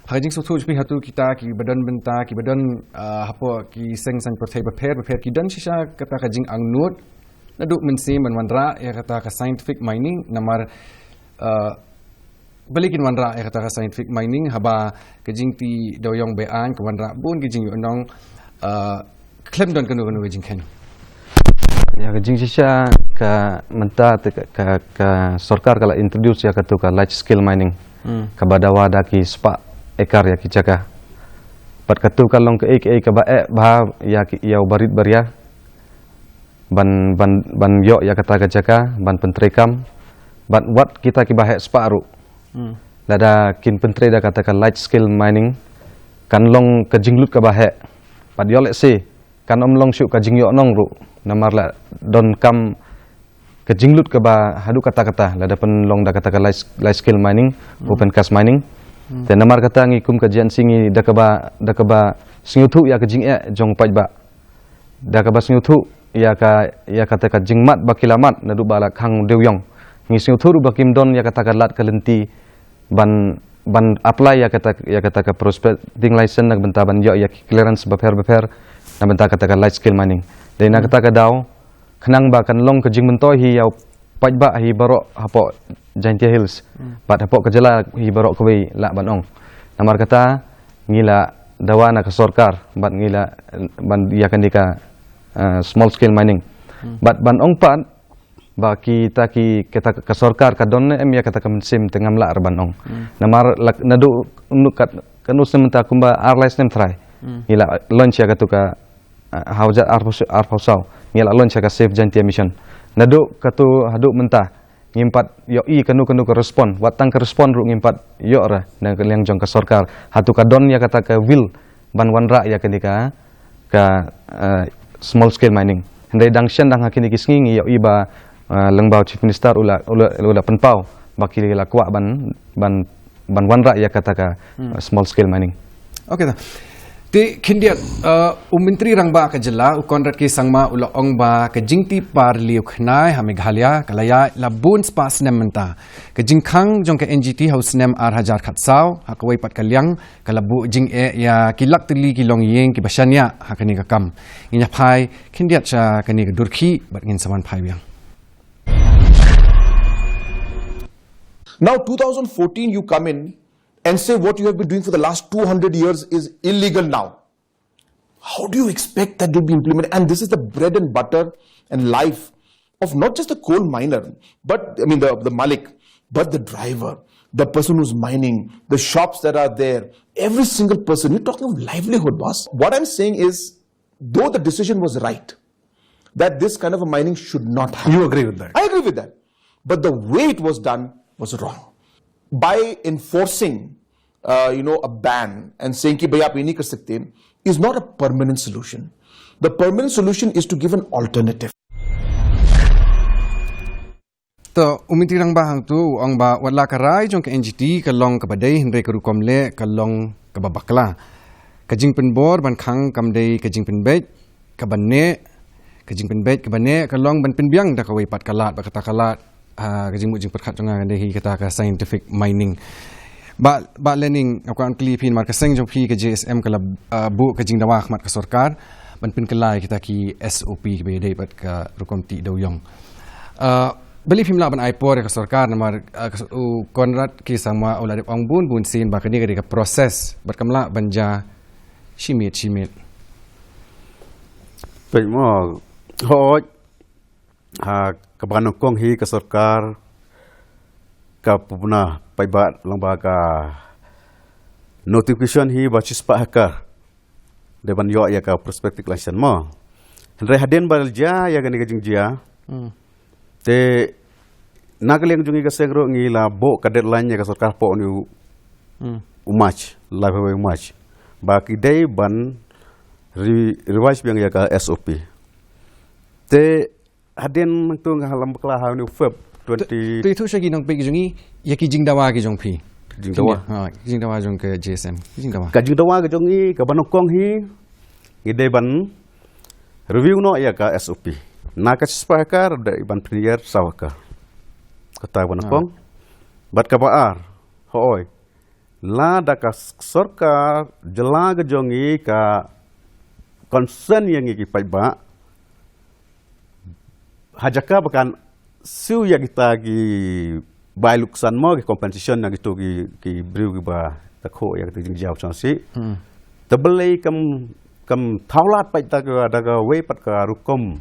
ha ka jingsngewthuh jong phi, hato kita kiba don bynta, kiba don, eh, hapoh ki seng saiñ pyrthei bapher bapher, ki don shisha kata ka jingangnud naduh mynsiem ban wanrah ïa kata ka scientific mining, namar, eh, balei kin wanrah ïa kata ka scientific mining, haba ka jingtih dewïong be-aiñ ka wanrah bun ka jingïohnong, eh, khlem don kano kano ka jingkheiñ. Ïa ka jingshisha, ka mynta te ka, ka, ka sorkar ka la introduce ïa katu ka large scale mining. Hmm. Kaba dawa da ki spah ekar ïa ki jaka. Bad katu ka long kaei kaei kaba eh bha ïa ki, ïa u barit baria ban, ban, ban ïoh ïa kata ka jaka ban pyntreikam. Bad wat kita kiba heh spah ruh, hmm, lada kin pyntrei da kata ka large scale mining, kan long ka jinglut kaba heh. Bad ïoh lehse kan ym long shuh ka jingïohnong ruh, namar la donkam ka jinglut kaba haduh katta katta lada pynlong da kata ka large, large scale mining, hmm, open cast mining. Hmm. Te namar kata ngi kum ka J N C ngi da kaba, da kaba sngewthuh ïa ka jingeh jong u paidbah, da kaba sngewthuh ïa ka, ïa kata ka jingmad ba ki la mad naduh ba la khang dewïong. Ngi sngewthuh ruh ba kim don ïa kata ka lad ka lynti ban, ban apply ïa kata, ïa kata ka prospecting license na ka bynta ban ïoh ïa ki clearance bapher bapher na bynta kata ka large scale mining. Dei na, hmm, kata ka daw, khnang ba kan long ka jingmyntoi hi ïa u paidbah hi baroh hapoh Jaintia Hills, hmm, bad hapoh ka jylla hi baroh kawei lah ban ong. Namar kata ngi la dawa na ka sorkar bad ngi la ban ïa kane ka, eh, small scale mining. Hmm. Bad ban ong pat ba kita ki, kita ka sorkar ka don ne em ïa kata ka mynsiem te ngam lah re ban ong. Hmm. Namar lak naduh nu kat, kanu snem mynta kumba ar lai snem trai, hmm, ngi la launch ïa katu ka, ah, ha u jait arphew, arphew saw ngi la launch ïa ka Save Jaintia Mission. Naduh katu haduh mynta ngim pat ïohi kano kano ka respond, wat tang ka respond ruh ngim pat ïoh re na ka liang jong ka sorkar. Hato ka don ïa kata ka will ban wanrah ïa kane ka, ka, eh, small scale mining. Hynrei dang shen dang ha kine ki sngi ngi ïohi ba, eh, lyngba u Chief Minister u la, u la, u la pynpaw ba ki la kwah ban, ban, ban wanrah ïa kata ka, hmm, eh, small scale mining. Okay, ta. Te khyndiat, eh, u Myntri Rangbah ka jylla u Conrad K Sangma u la ong ba ka jingtih par liew khnai ha Meghalaya ka la ïaid la bun spah snem mynta. Ka jingkhang jong ka N G T ha u snem ar hajar khatsaw ha kawei pat ka liang ka la buh jingeh ïa ki lak tylli ki longïing kiba shaniah ha kane ka kam. Ngin ïa phai khyndiat sha kane ka dur khih bad ngin sa wan phai biang. Now, two thousand fourteen, you come in and say what you have been doing for the last two hundred years is illegal now. How do you expect that to be implemented? And this is the bread and butter and life of not just the coal miner, but, I mean, the, the malik, but the driver, the person who's mining, the shops that are there, every single person. You're talking of livelihood, boss. What I'm saying is, though the decision was right, that this kind of a mining should not happen. You agree with that? I agree with that. But the way it was done was wrong. By enforcing, uh, you know, a ban and saying ki bhai aap ye nahi kar sakte is not a permanent solution. The permanent solution is to give an alternative. To, u Myntri Rangbah hangtu u ong ba wat la ka rai jong ka N G T ka long kaba dei, hynrei ka rukom leh ka long kaba bakla. Ka jingpynbor ban khang kam dei ka jingpynbeit kaba neh, ka jingpynbeit kaba neh ka long ban pynbiang da kawei pat ka lad, bad kata ka lad, ha ka jingmut jingpyrkhat jong nga ka dei hi kata ka scientific mining. Bah, Bah Lening, nga kwah kylli phi namar ka seng jong phi ka J S M ka la, ah, buh ka jingdawa khmat ka sorkar ban pynkylla ïa kita ki S O P kiba ïadei bad ka rukom tih dewïong. Ah, balei phim lah ban ai por ïa ka sorkar namar, ah, ka s-, u Conrad K Sangma u la dep ong bun bun sien ba kane ka dei ka process bad kam lah ban jia shi miet shi miet. Peit mo, hooid, ha kaba nyngkong hi ka sorkar ka pynbna paidbah lang ba ka notification hi ba chispah haka. Dei ban ïoh ïa ka prospective election mo. Hynrei hadien ba jia ïa kane ka jingjia. Hmm. Te na ka liang jong ngi ka seng ruh ngi la buh ka deadline ïa ka sorkar hapoh une u Hmm. u March, lai phew March. Ba ki dei ban re-, revise biang ïa ka S O P. Te hadien nangtu nga lam bakla ha une u Feb twenty. Te tu sha ki nongpeit ki jong ngi, ïa ki jingdawa ki jong phi. Jingdawa. Ha, jingdawa jong ka J S M. Jingdawa. Ka jingdawa ka jong ngi, ka ba nyngkong hi, ngi dei ban review noh ïa ka S O P. Na ka chispah haka, dei ban pynïar saw haka. Kata ba nyngkong. Bad ka ba ar, hoi. Lada ka s-, sorkar jylla ka jong ngi ka concern ïa ngi ki paidbah. Ha jaka ba kan siew ïa kita ki bai luksan mo, ki compensation ïa kito ki, ki briew ki ba ta khoh ïa kita ki jingjia u chong si. Hmm. Te balei kam, kam thaw lad pat da ka, da kawei pat ka rukom.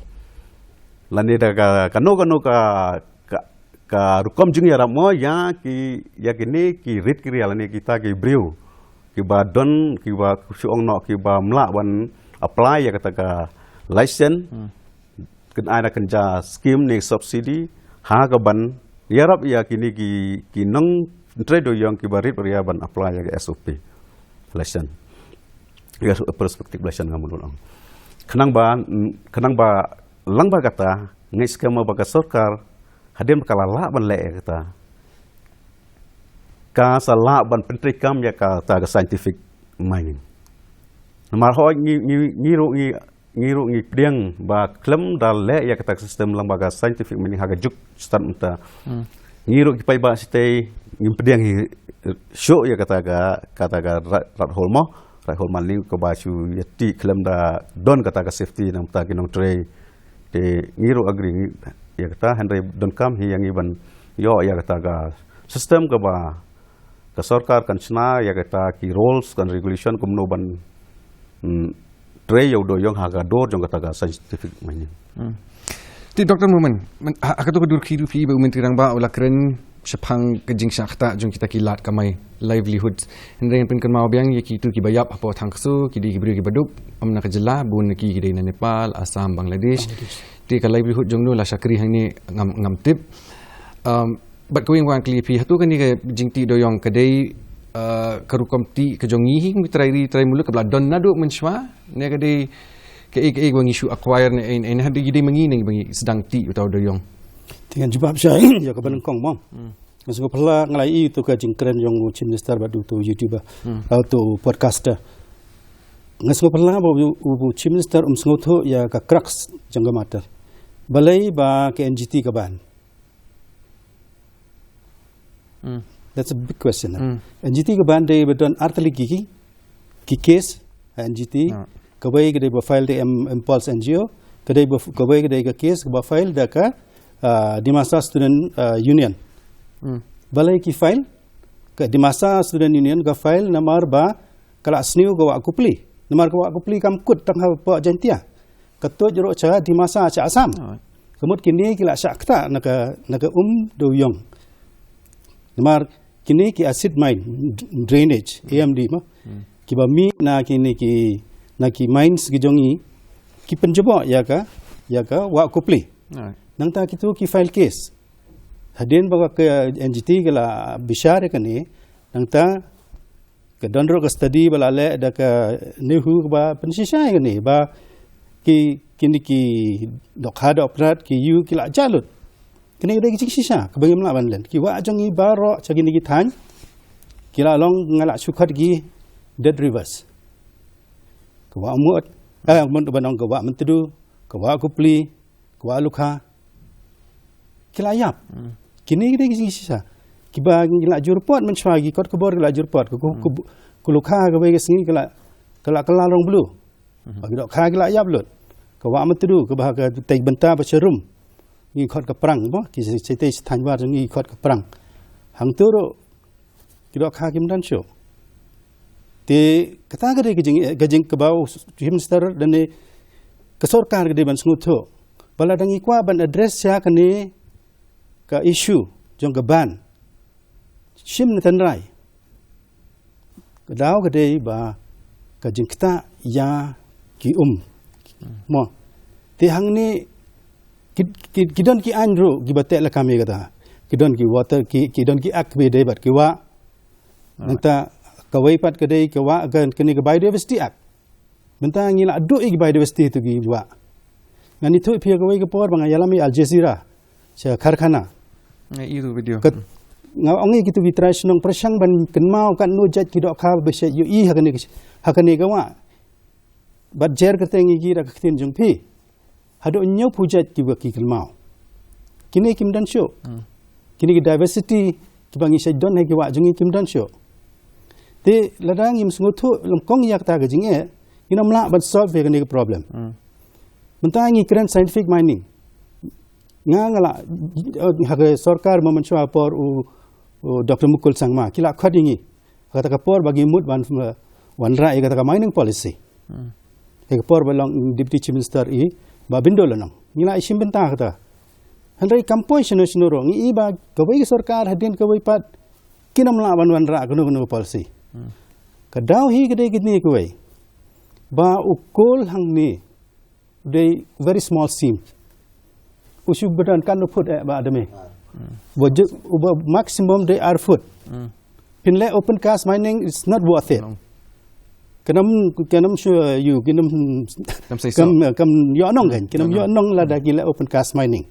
Lane da ka, kano kano ka, ka, ka rukom jingïarap mo ïa ki, ïa kine ki rit ki rial lane kita ki briew. Ki ba don, ki ba shu ong noh, ki ba mlak ban apply ïa kata ka license. Hmm. Kan ai na kan ja scheme ne subsidy, ha ka ban ïarap ïa kine ki, ki nongtrei dewïong ki ba rit ba ria ban apply ïa ka S O P. License. Ïa, so, prospective license nga mut ong. Khnang ba, khnang ba, lang ba kata, ngi skhem ba ka sorkar, hadien ba ka la lah ban leh ïa kata. Ka sa lah ban pyntreikam ïa kata ka scientific mining. Namar hoi ngi, ngi, ngi ruh ngi, ngi ruh ngi pdiang ba khlem da leh ïa kata ka system lang ba ka scientific mining ha ka juk stad mynta. Hmm. Ngi ruh ki paidbah shatei ngim pdiang hi shuh ïa kata ka, kata ka rat, rat hol mo, rat hol mining ka ba shu ïa ti khlem da don kata ka safety nangta ki nongtrei. Te ngi ruh agree ngi ïa kata hynrei donkam hi ïa ngi ban ïoh ïa kata ka system ka ba ka sorkar kan shna ïa kata ki rules kan regulation kumno ban, hmm, trei ïa u dewïong ha ka dur jong kata ka scientific mining. Hmm. Te Doctor Momin, men-, ha, ha kato ka dur kyrpang phi ba u Myntri Rangbah u la kren shaphang ka jingshah ktah jong kita ki lad kamai livelihood. Hynrei ngan pynkynmaw biang ïa kito ki ba ïap hapoh thang kso, ki dei ki briew ki ba duk, ym na ka jylla, bun na ki ki dei na Nepal, Assam, Bangladesh. Bangladesh. Te ka livelihood jong no la shakri hangne ngam, ngam tip. Um, Bad kawei nga wan kylli phi, hato kane ka jingtih dewïong ka dei, eh, ka rukom tih ka jong ngi hi, ngi trai ri, trai muluk ka ba la don naduh mynshwa, ne ka dei kaei kaei ba ngi shu acquire ne, ne, ne, hadien ngi dei ma ngi ne ba ngi sdang tih uta u dewïong. Te ngan jubab shai, ïa ka ba nyngkong mo. Hmm. Nga sngewphylla nga la ïohi ïa uto ka jingkren jong u Chief Minister bad uto u YouTuber, hmm, uto u podcaster. Nga sngewphylla ba u, u, u Chief Minister um sngewthuh ïa ka crux jong ka matter. Balei ba ka N G T ka ban. Hmm. That's a big question, eh? Hmm. N G T ka ban dei ba don ar tylli ki, ki, ki case, eh, N G T. Ah. Kawei ka dei ba file da M-, Impulse N G O, ka dei ba f-, kawei ka dei ka case ka ba file da ka, ah, Dimasa Student, ah, Union. Hmm. Balei ki file? Ka Dimasa Student Union ka file namar ba ka la sniew ka wah Kupli. Namar ka wah Kupli kam kut tang ha pdeng Jaintia. Ka tuid ruh sha Dimasa sha Assam. Oh. Ka mut kine ki la shah ktah na ka, na ka um dewïong. Namar kine ki acid mine, d-, drainage, A M D mo. Hmm. Ki ba mih na kine ki, na ki mines ki jong ngi, ki pynjubok ïa ka, ïa ka wah Kupli. Oh. Nangta kito ki file case. Hadien ba ka N G T ka la bishar ïa kane, nangta ka don ruh ka study ba la leh da ka NEHU ka ba pynshisha ïa kane ba ki, kine ki dohkha dohprat ki ïu ki la jah lut. Kane ka dei ka jingshisha ka ba ngim lah ban len. Ki wah jong ngi baroh sha kine ki thaiñ ki la long nga la shu khot ki dead rivers. Ka wah Umngot, eh, Umngot ban ong ka wah Myntdu, ka wah Kupli, ka wah Lukha. Ki la ïap. Hmm. Kine ki dei ki jingshisha. Ki ba ngi la ju report mynshwa, ki kot khubor ki la ju report. Ka, ka, hmm, ka, ka Lukha kawei ka sngi ka la, ka la, ka la long blue. Hmm. Ba ki dohkha ki la ïap lut. Ka wah Myntdu, ka ba ka tei bynta ba sharum. Ngi khot ka prang, mo, ki sa, sa tei sa thaiñ war ngi khot ka prang. Hangto ruh ki dohkha kim don shuh. Te kata ka dei ka jing, ka jing ka ba u Chief Minister lane ka sorkar ka dei ban sngewthuh. Ba lada ngi kwah ban address ïa kane ka issue jong ka ban. shim ne tynrai. Ka daw ka dei ba ka jingktah ïa ki um. Mo. Te hangne ki, ki, ki don ki aiñ ruh kiba teh lakam ïa kata. Ki don ki water, ki, ki don ki act kiba dei bad ki wah. Mynta kawei pat ka dei ka wah ka, kane ka Biodiversity Act. Mynta ngi la duh ïa ki biodiversity tu ki wah. Ngan ïathuh ïa phi kawei ka por ba nga ïalam ïa Al Jazeera sha karkhana. Nga i tu video. Kat, nga ong ïa kitu ki trai shnong pyrshang ban kynmaw katno jait ki dohkha ba shet ïohi ha kane ka, ha kane ka wah. Bad jer kyrteng ïa ki da ka ktien jong phi. Haduh hynñiewphew jait kiba ki kynmaw. Kine kim don shuh. Kine ki diversity kiba ngi shait don ha ki wah jong ngi kim don shuh. Te lada ngim sngewthuh lyngkong ïa kata ka jingeh, ngin ym lah ban solve ïa kane ka problem. Mynta ngi kren scientific mining. Nga nga la, eh, ha ka sorkar ba mynshuwa por u, u Doctor Mukul Sangma ki la khot ïa ngi. Ha kata ka por ba ngi mut ban, eh, wanrah ïa kata ka mining policy. Ïa ka por ba long Deputy Chief Minister i Bah Byndul Lynnong. Ngi la shim bynta kata. Hynrei kam poi shano shano ruh, ngi i ba kawei ka sorkar hadien kawei pat kin ym lah ban wanrah kano kano ka policy. Ka daw hi ka dei kine kawei. Ba u coal hangne dei very small seam. U shu ba don katno foot eh ba dame. Ba ju-, ba maximum dei ar foot. Phin leh open cast mining, it's not worth it. Kan ym, kan ym shu ïoh, kan ym, kam, kam ïoh nong kan. Kan ym ïoh nong lada ki leh open cast mining.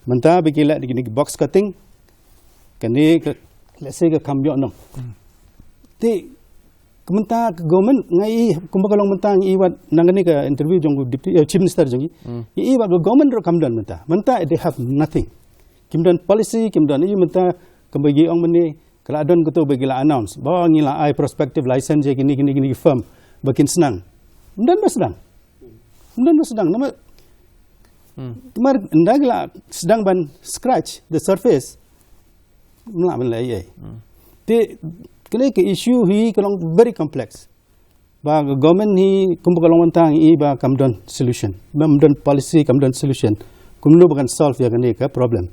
Mynta ba ki leh kine ki box cutting. Kane ka, let's say ka kam ïoh nong. Te Ka mynta ka government nga i, kumba ka long mynta nga i wat nang kane ka interview jong u deputy, eh, chief minister jong i. Nga i wat ka government ruh kam don mynta. Mynta they have nothing. Kim don policy, kim don i mynta kumba ngi ong mynne ka la don kato ba ki la announce. Ba ngi la ai prospective license ïa kine, kine, kine firm ba kin sdang. Ym don ba sdang. Ym don ba sdang. Namar, namar ynda ki la sdang ban scratch the surface. Ym lah ban leh ei ei. Te kane ka issue hi ka long very complex. Ba ka government hi kumba ka long mynta ngi i ba kam don solution. Kam don policy, kam don solution. Kumno ba kan solve ïa kane ka problem.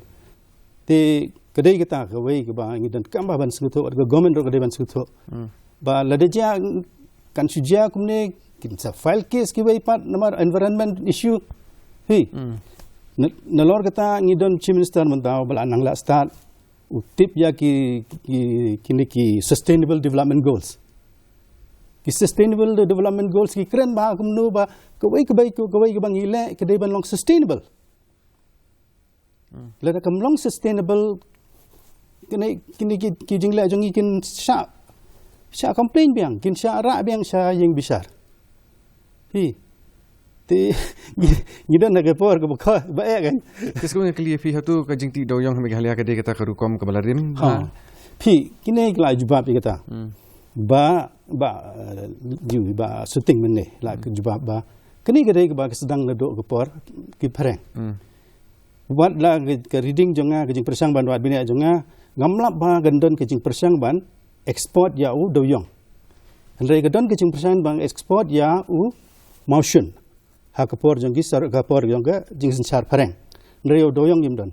Te ka dei kata kawei kaba ngi donkam ba ban sngewthuh, ka government ruh ka dei ban sngewthuh. Ba lada jia kan shu jia kumne kin sa file case kiwei pat namar environment issue. Hi. Na, nalor kata ngi don chief minister mynta ba la nang la start u tip ïa ki, ki, kine ki sustainable development goals. Ki sustainable de-, development goals ki kren ba kumno ba kawei, kawei, kawei kaba ngi leh ka dei ban long sustainable. Lada kam long sustainable, kine, kine ki, ki jingleh jong ngi kin shah, shah complain biang, kin shah rah biang sha ïing bishar. Hi. Te ngi, ngi don ha ka por kaba, kaba eh kan. Te shu nga kylli phi, hato ka jingtih dewïong ha Meghalaya ka dei kata ka rukom kaba la rim? Ha. Phi, kine ki la jubab ïa kata. Ba, ba, eh, ju, ba shooting mynne la ka jubab ba kane ka dei kaba ka sdang naduh ka por ki phareng. Wat la ka, ka reading jong nga, ka jingpyrshang ban wad bniah jong nga, ngam lap ba kan don ka jingpyrshang ban export ïa u dewïong. Hynrei ka don ka jingpyrshang ban export ïa u mawshun. Ha ka por jong ki sar, ka por jong ka jingsynshar phareng. Hynrei u dewïong ngim don.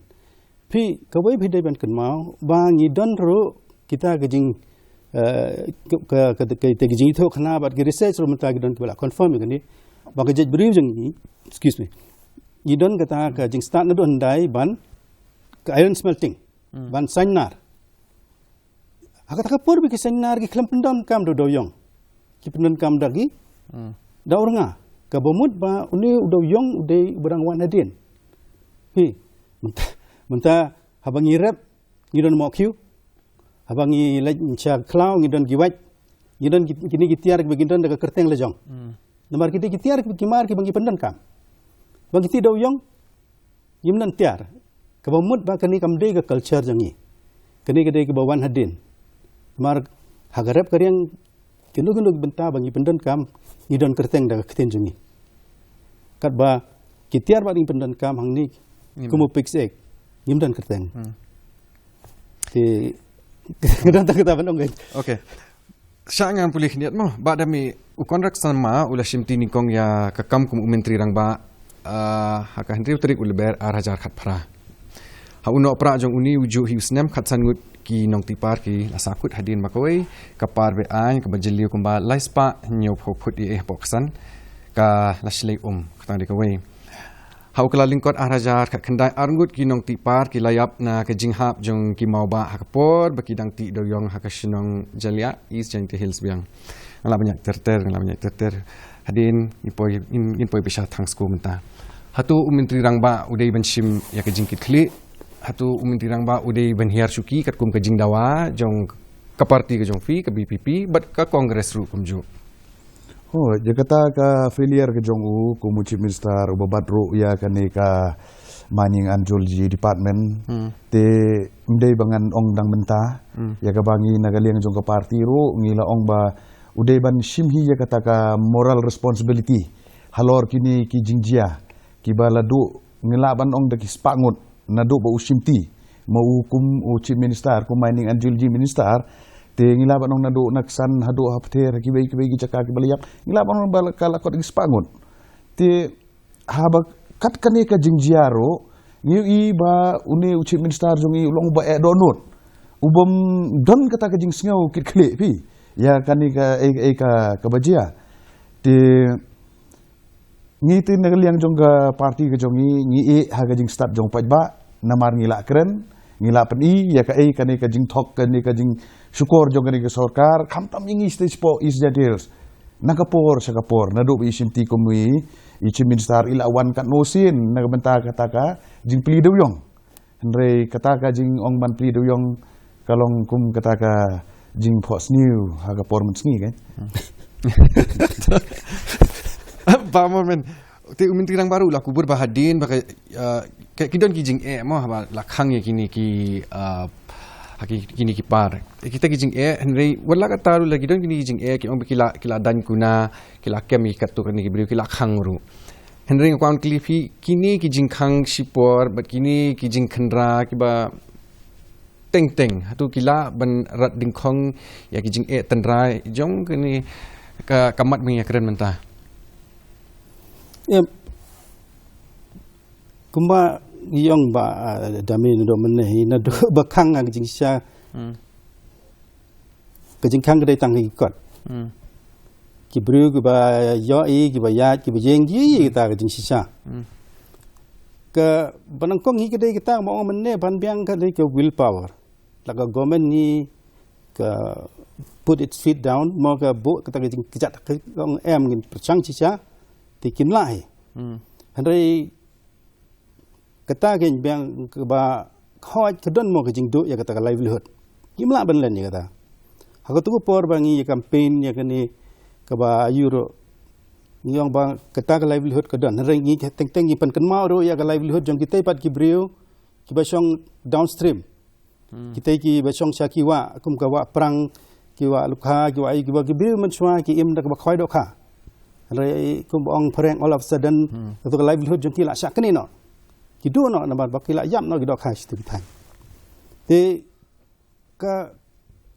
Phi, kawei phi dei ban kynmaw ba ngi don ruh kita ka jing, eh, ka, ka, ka, ka, ka jingïathuh khana bad ki research ruh mynta ki don kiba la confirm ïa kane. Ba ka jaitbynriew jong ngi, excuse me. Ngi don kata ka jingstad naduh hyndai ban ka iron smelting. Ban saiñnar. Ha kata ka por ba ki saiñnar ki khlem pyndonkam da u dewïong. Ki pyndonkam da ki, da u rnga. Kaba mut ba une u dewïong u dei uba dang wan hadien. Hi. Mynta, mynta haba ngi rep ngi don mohkhiew. Haba ngi leit sha khlaw ngi don ki wait. Ngi don ki, kine ki tiar kiba ngi don da ka kyrteng la jong. Namar ki dei ki tiar kiba ki mar kiba ngi pyndonkam. Ba ngi tih dewïong. Ngim don tiar. Kaba mut ba kane kam dei ka culture jong ngi. Kane ka dei kaba wan hadien. Namar ha ka rep ka riang kino kino ki bynta ba ngi pyndonkam ngi don kyrteng da ka ktien jong ngi. Katba ki tiar ba ngi pyndonkam hangne kum u pigs egg ngim don kyrteng. Te ka don tang kata ban ong. Okay. Sha ngan pule khyndiat mo, ba da mi u Conrad Sangma u la shimti nyngkong ïa ka kam kum u Myntri Rangbah, ah, ha ka hynriew tarik u Lber ar hajar khatphra. Ha u nohprah jong une u juh hi u snem khatsan ngut ki nongtihpar ki la sakut hadien ba kawei ka par be-aiñ kaba jylliew kumba lai spah hynñiew phew phut ïa eh bok san ka la shlei um, kata dei kawei. Ha u Kyllalyngkot ar hajar khatkhyndai, arngut ki nongtihpar ki la ïap na ka jinghap jong ki mawbah ha ka por ba ki dang tih dewïong ha ka shnong Jalyiah, East Jaintia Hills biang. Nga la ban ïaid ter ter, nga la ban ïaid ter ter. Hadien ngin poi, ngin, ngin poi bishar tang sku mynta. Hato u Myntri Rangbah u dei ban shim ïa ka jingkitkhlieh? Hato u Myntri Rangbah u dei ban hiar shuki katkum ka jingdawa jong ka parti ka jong phi, ka B P P, bad ka Congress ruh kumjuh? Oh, ïa kata ka failure ka jong u kum u Chief Minister uba bat ruh ïa kane ka Mining and Geology Department. Hmm. Te ym dei ba ngan ong dang mynta. Hmm. Ïa kaba ngi na ka liang jong ka parti ruh ngi la ong ba u dei ban shim hi ïa kata ka moral responsibility halor kine ki jingjia kiba la duh, ngi lah ban ong da ki spah ngut naduh ba u shimti ma u kum u Chief Minister, kum Mining and Geology Minister. Te ngi lah ban ong naduh na Ksan haduh ha Pther, ha kiwei kiwei ki jaka kiba la ïap, ngi lah ban ong ba la, ka la kot ki spah ngut. Te haba kat kane ka jingjia ruh ngi ïohi ba une u Chief Minister jong ngi u long uba eh dohnud, u bym don kata ka jingsngew kitkhlieh phi ïa kane ka, eh, eh, ka, kaba jia. Te ngi te na ka liang jong ka parti ka jong ngi, ngi ïeh ha ka jingstad jong paidbah, namar ngi lah kren, ngi lah pyni ïa kaei kane ka jingthok, kane ka jingshukor jong kane ka sorkar, khamtam ïa ngi shatei shapoh East Jaintia Hills. Na ka por sha ka por, naduh ba i shimti kum i, i Chief Minister i la wan katno sien na ka bynta kata ka jingplie dewïong. Hynrei kata ka jingong ban plie dewïong ka long kum kata ka jingphohsniew ha ka por mynsngi, kan? Ba mo men. Te u Myntri Rangbah ruh u la kubur ba hadien ba ka, uh, ka, ki don ki jingeh mo, ba la khang ïa kine ki, uh, ha ki, kine ki par. Kita ki jingeh, hynrei wat la katta ruh la ki don kine ki jingeh, ki ong ba ki la, ki la daiñ kuna, ki la kem ïa katto katne ki briew, ki la khang ruh. Hynrei nga kwah ban kylli phi, kine ki jingkhang shipor bad kine ki jingkhynra kiba teng teng, hato ki lah ban rat dyngkhong ïa ki jingeh tynrai jong kane ka, ka mat ba ngi ïakren mynta? Ïa, kumba ngi ong ba, ah, da mynne naduh mynne hi, naduh ba khang ha ka jingshisha. Hmm. Ka jingkhang ka dei tang ha ki kot. Hmm. Ki briew kiba ïohi, kiba ïaid, kiba ïeng, ki ïohi kata ka jingshisha. Hmm. Kaba nyngkong hi ka dei kata ba ong mynne ban biang ka dei ka willpower. La ka government ngi ka put its feet down, mo, ka buh kata ka jingkjat, ka ong em ngin pyrshang shisha, te kim lah hi. Hmm. Hynrei kata ka biang kaba hoi ka don mo ka jingduh ïa kata ka livelihood. Kim lah ban len ïa kata. Ha kato ka por ba ngi ïa campaign ïa kane kaba ïoh ruh ngi ong ba kata ka livelihood ka don. Hynrei ngi teng teng ngi pynkynmaw ruh ïa ka livelihood jong kitai pat ki briew kiba shong downstream. Hmm. Kitai kiba shong sha ki wah, kum ka Wah Prang, ki Wah Lukha, ki wah, kiba ki briew mynshuwa ki im da kaba khoi dohkha. Hynrei kumba ong phareng, all of a sudden, hmm, kato ka livelihood jong ki la shah kane noh. Ki duh noh namar ba ki la ïap noh ki dohkha shi tu ki thaiñ. Te ka,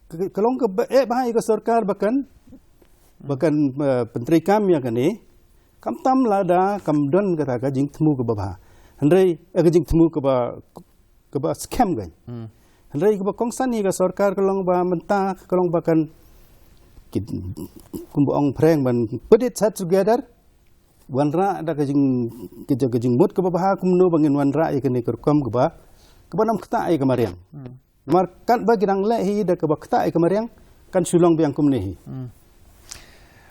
ka, ka long kaba eh bha ïa ka sorkar ba kan, ba kan, eh, pyntreikam ïa kane. Khamtam lada kam don kata ka jingthmu kaba bha. Hynrei, eh, ka jingthmu kaba kaba skhem kan. Hmm. Hynrei kaba kongsan ïa ka sorkar ka long ba mynta ka long ba kan ki, kumba ong phareng ban put its head together. Wanrah da ka jing, ka jing, ka jingmut kaba bha kumno ba ngin wanrah ïa kane ka rukom kaba, kaba nam ktah ïa ka mariang. Hmm. Namar katba ki dang leh hi da kaba ktah ïa ka mariang kan shu long biang kumne hi. Hmm.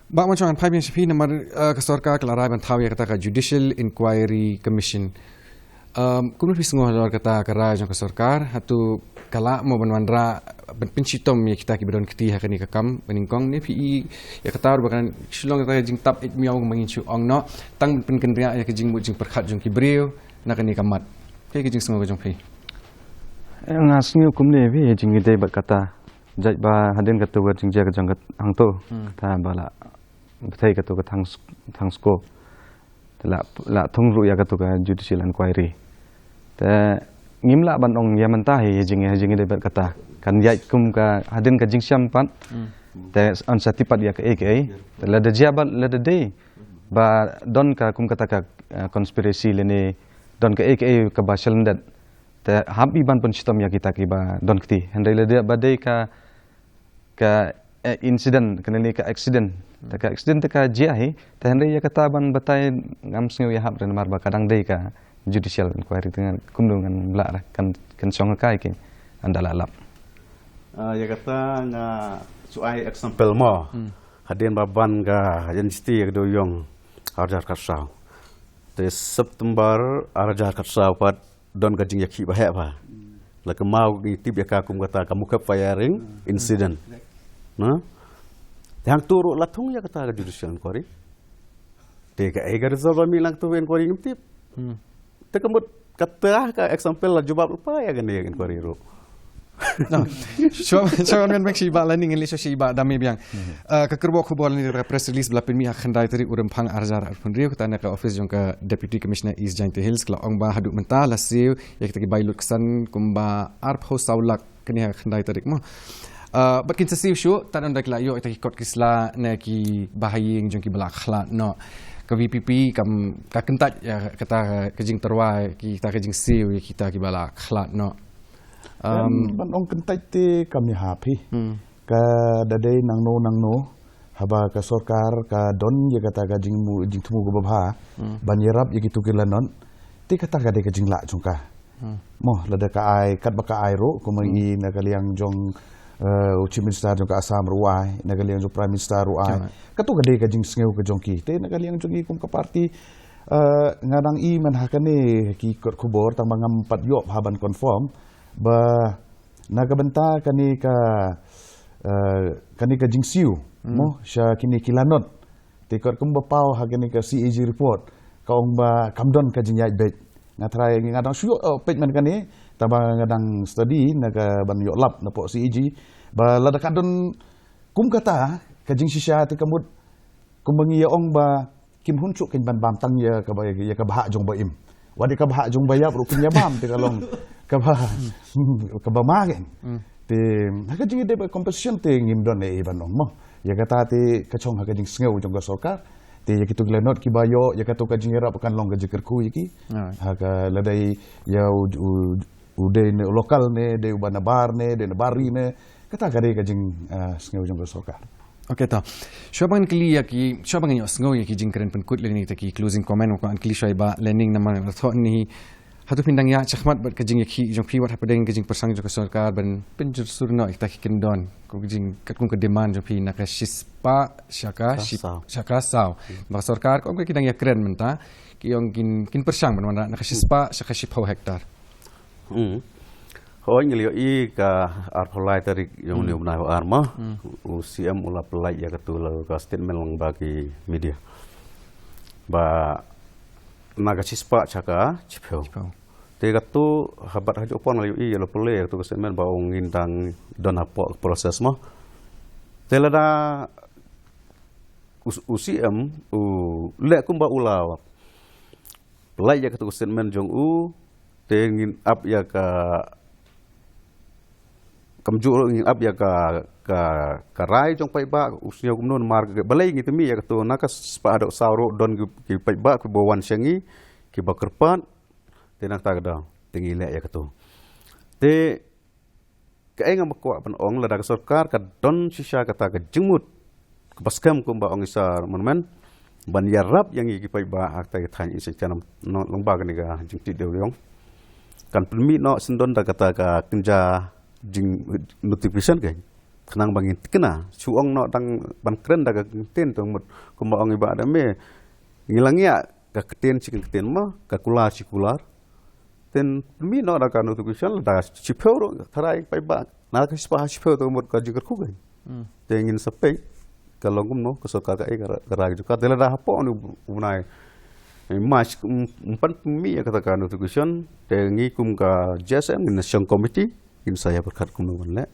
Bah Mochong, ngan phai biang sha phi namar, eh, ka sorkar ka la rai ban thaw ïa kata ka Judicial Inquiry Commission. Um, kumno phi sngew halor kata ka rai jong ka sorkar, hato ka lah mo ban wanrah ban pynshitom ïa kita kiba don kti ha kane ka kam, ba nyngkong ne phi i ïa kata ruh ba kan shu long kata ka jingtap eit miaw kumba ngin shu ong noh, tang ban pynkynriah ïa ka jingmut jingpyrkhat jong ki briew na kane ka mat. Kaei ka jingsngew ka jong phi? Eh, nga sngew kumne phi, jingïadei bad kata. Jait ba hadien kato ka jingjia ka jong ka hangto. Hmm. Kata ba la bthei kato ka thang, thang sku. Te la, la thung ruh ïa kato ka judicial inquiry. Te ngim lah ban ong ïa mynta hi, hi jing, hi jingïadei bad kata. Kan ïaid kum ka hadien ka jingshem pat. Hmm. Te yn sa tip pat ïa kaei kaei. Te lada jia bad lada dei ba don ka kum kata ka, eh, conspiracy lane don kaei kaei kaba shalyndet. Te hap i ban pynshitom ïa kita kiba don kti. Hynrei lada ba dei ka, ka, eh, incident, kane ne ka accident. Te ka accident te ka jia hi. Te hynrei ïa kata ban batai ngam sngew ïahap re namar ba ka dang dei ka judicial inquiry te ngan kumno ngan lah re kan, kan shong kai ki ynda la lap. Ah, ïa kata nga shu ai example mo. Hmm. Hadien ba ban ka N G T ïa ka dewïong arhajar khatsaw. Te September arhajar khatsaw pat don ka jingïakhih ba heh ba. La ka mau ngi tip ïa ka kum kata ka Mukab firing incident. Na? Te hangto ruh la thung ïa kata ka judicial inquiry. Te ka ai ka result ba mih lang tu inquiry ngim tip. Hmm. Te ka mut kata ka example la jubab lypa ïa kane inquiry ruh. Shuwa, shuwa ban mih shi ba Laning ngi leit sha shi ba Dame biang. Uh, ka kyrwoh khubor lane ka press release ba la pynmih ha khyndai tarik u Rymphang arhajar arphew hynriew kata na ka office jong ka Deputy Commissioner East Jaintia Hills ka la ong ba haduh mynta la siew ïa kita ki bai lut ksan kumba arphew saw lak kane ha khyndai tarik mo. Uh, bad kin sa siew shuh, tad ynda ki la ïoh ïa kita ki kot ki sla na kiba ha ïing jong kiba la khlad noh. Ka V P P kam, ka kyntait ïa kata ka jingtyrwa, kita ka jingsiew ïa kita kiba la khlad noh. Ban, um, ban ong kyntait te kam ïahap hi. Hmm. Ka da dei nangno nangno haba ka sorkar ka don ïa kata ka jingmu-, jingthmu kaba bha. Hmm. Ban ïarap ïa kito ki lanot. Te kata ka dei ka jinglah jong ka. Hmm. Mo, lada ka ai, katba ka ai ruh, kumba i na ka liang jong, eh, u Chief Minister jong ka Assam ruh ai, na ka liang jong Prime Minister ruh ai. Kato ka dei ka jingsngew ka jong ki. Te na ka liang jong i kum ka party, eh, nga dang i man ha kane ki kot khubor, tang ba ngam pat ïoh ha ban confirm, ba na ka bynta kane ka, eh, kane ka jingsiew, mo, sha kine ki lanot. Te kot kumba paw ha kane ka C A G report, ka ong ba kam don ka jingïaid beit. Nga tharai nga dang shu ïoh, eh, peit man kane, tang ba nga dang study, na ka ban ïoh lap, na poh C A G. Ba lada ka don kum kata, ka jingshisha te ka mut, kumba ngi ïa ong ba, kim hun shuh kein ban bam tang ïa kaba, ïa kaba hah jong ba im. Wat ïa kaba hah jong ba ïap ruh kin ïa bam te ka long kaba, kaba ma kein. Hmm. Te, ha ka jingïadei bad compensation te ngim don ei ei ban ong mo. Ïa kata te ka shong ha ka jingsngew jong ka sorkar. Te ïa kito ki lanot kiba ïoh, ïa kato ka jingïarap kan long ka jingkyrkhu ïa ki. Alright. Ha ka lada ïa u, u, u dei ne u local ne, dei uba nabar ne, dei nabar ri ne, kata ka dei ka jing, ah, sngew jong ka sorkar. Okay, to. Shuwa ban kylli ïa ki, shuwa ban ïohsngew ïa ki jingkren pynkut lane kita ki closing comment, nga kwah kylli shuwa ïa Bah Lening namar nga thoh ni hato phin dang ïa shakhmat bad ka jingïakhih jong phi wat hapdeng ka jingpyrshang jong ka sorkar ban pynjur sur noh ïa kita ki kyndon. Ko ka jing, katkum ka demand jong phi na ka shispah sha ka ship, sha ka saw. Ba ka sorkar ko ki dang ïakren mynta ki ong kin, kin pyrshang ban wanrah na ka shispah sha ka shiphew hektar. Hmm. Hooid, ngi la ïohi ka arphew lai tarik jong une u bnai ba ar ma. Hmm. U C M u la pynlait ïa katu la ka statement lyngba ki media. Ba na ka shispah sha ka shiphew. Shiphew. Te katu habat hajuh pon ngi la ïohi ïa la pynlait ïa katu ka statement ba u ngin dang don hapoh process ma. Te lada u, u C M u leh kumba u la pynlait ïa katu ka statement jong u, te ngin ap ïa ka, kamjooh ruh ngin ap ïa ka, ka, ka rai jong paidbah, u sngew kumno namar ka, balei ngi tip ïa katu, na ka spah haduh saw ruh don ki, ki paidbah kiba wan sha ngi, kiba kyrpad, te na kata ka daw, te ngi leh ïa katu. Te kaei nga kwah ban ong, lada ka sorkar ka don shisha kata ka jingmut kaba skhem kumba ong i Sir Monument ban ïarap ïa ngi ki paidbah ha kata ka thaiñ East Jaintia, lyngba kane ka jingtip dewïong, kan pynmih noh shen don da kata ka kynja jing notification ka, khnang ba ngin tikna, shu ong noh dang ban kren da ka ktien, te mut kumba ong i Bah Dame, ngi la ngiah ka ktien shi ka ktien ma, ka kular shi kular. Te pynmih noh da ka notification, da shiphew ruh, tharai paidbah na ka shispah shiphew te mut ka jingkyrkhu ka. Hmm. Te ngin sa peit ka long kumno, ka sorkar kaei ka ra-, ka rai jong ka. Te lada hapoh une u bnai March, um, um, pan pynmih ïa kata ka notification, te ngi kum ka J S M ngin shong committee, ngin sa ïa pyrkhat kumno ban leh.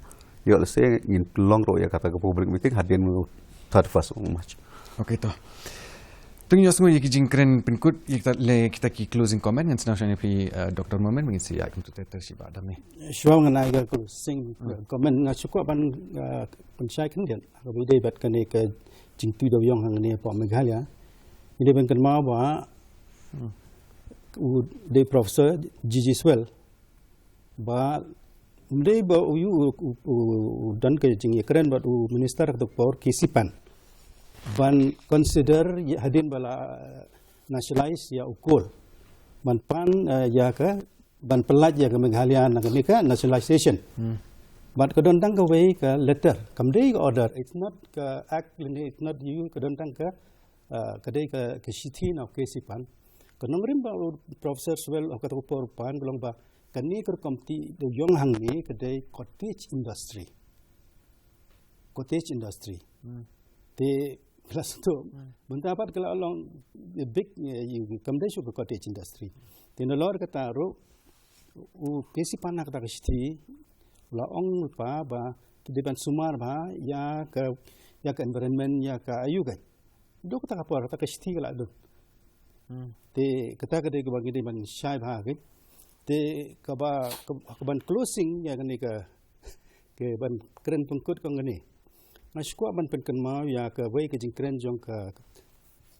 Ïoh lehse ngin pynlong ruh ïa kata ka public meeting hadien u thirty-first March. Okay, to. To ngin ïohsngew ïa ki jingkren pynkut ïa kita, leh kita ki closing comment, ngan sngewsih ïa phi, eh, Doctor Momin, ba ngin sa ïaid kumto ter ter sha i Bah Dame. Shuwa ngan ai ka closing, hmm, comment, nga shu kwah ban, eh, pynshai khyndiat kaba ïadei bad kane ka jingtip dewïong hangne hapoh Meghalaya. Ngi dei ban kynmaw ba, hmm, u dei Professor G G Swell. Ba ym dei ba u ïoh u, u, u, u don ka jingïakren bad u minister ka por ki sipan ban consider ïa hadien ba la nationalize ïa u coal ban pan, eh, ïa ka ban pynlait ïa ka Meghalaya na ka nationalization. Bad ka don tang kawei ka letter, kam dei ka order, it's not ka act lane, it's not you, ka don tang ka, uh, ka dei ka, ka shithi na u K C Pan. Ka nongrim ba u Professor Swell ha kata ka por pan ka long ba kane ka rukom tih dewïong hangne ka dei cottage industry. Cottage industry. Te ka la sngewthuh mynta pat ka la long big, eh, kam dei shuh ka cottage industry. Te nalor kata ruh u K C Pan ha kata ka shithi u la ong lypa ba ki dei ban sumar bha ïa ka, ïa ka environment, ïa ka aïu ka. Duk kata ka por kata ka shithi ka la dun. Te kata ka dei kaba ngi dei ban shai bha ka. Te kaba, ka, ka ban closing ïa kane ka, ka ban kren pynkut kong kane. Nga shu kwah ban pynkynmaw ïa kawei ka jingkren jong ka,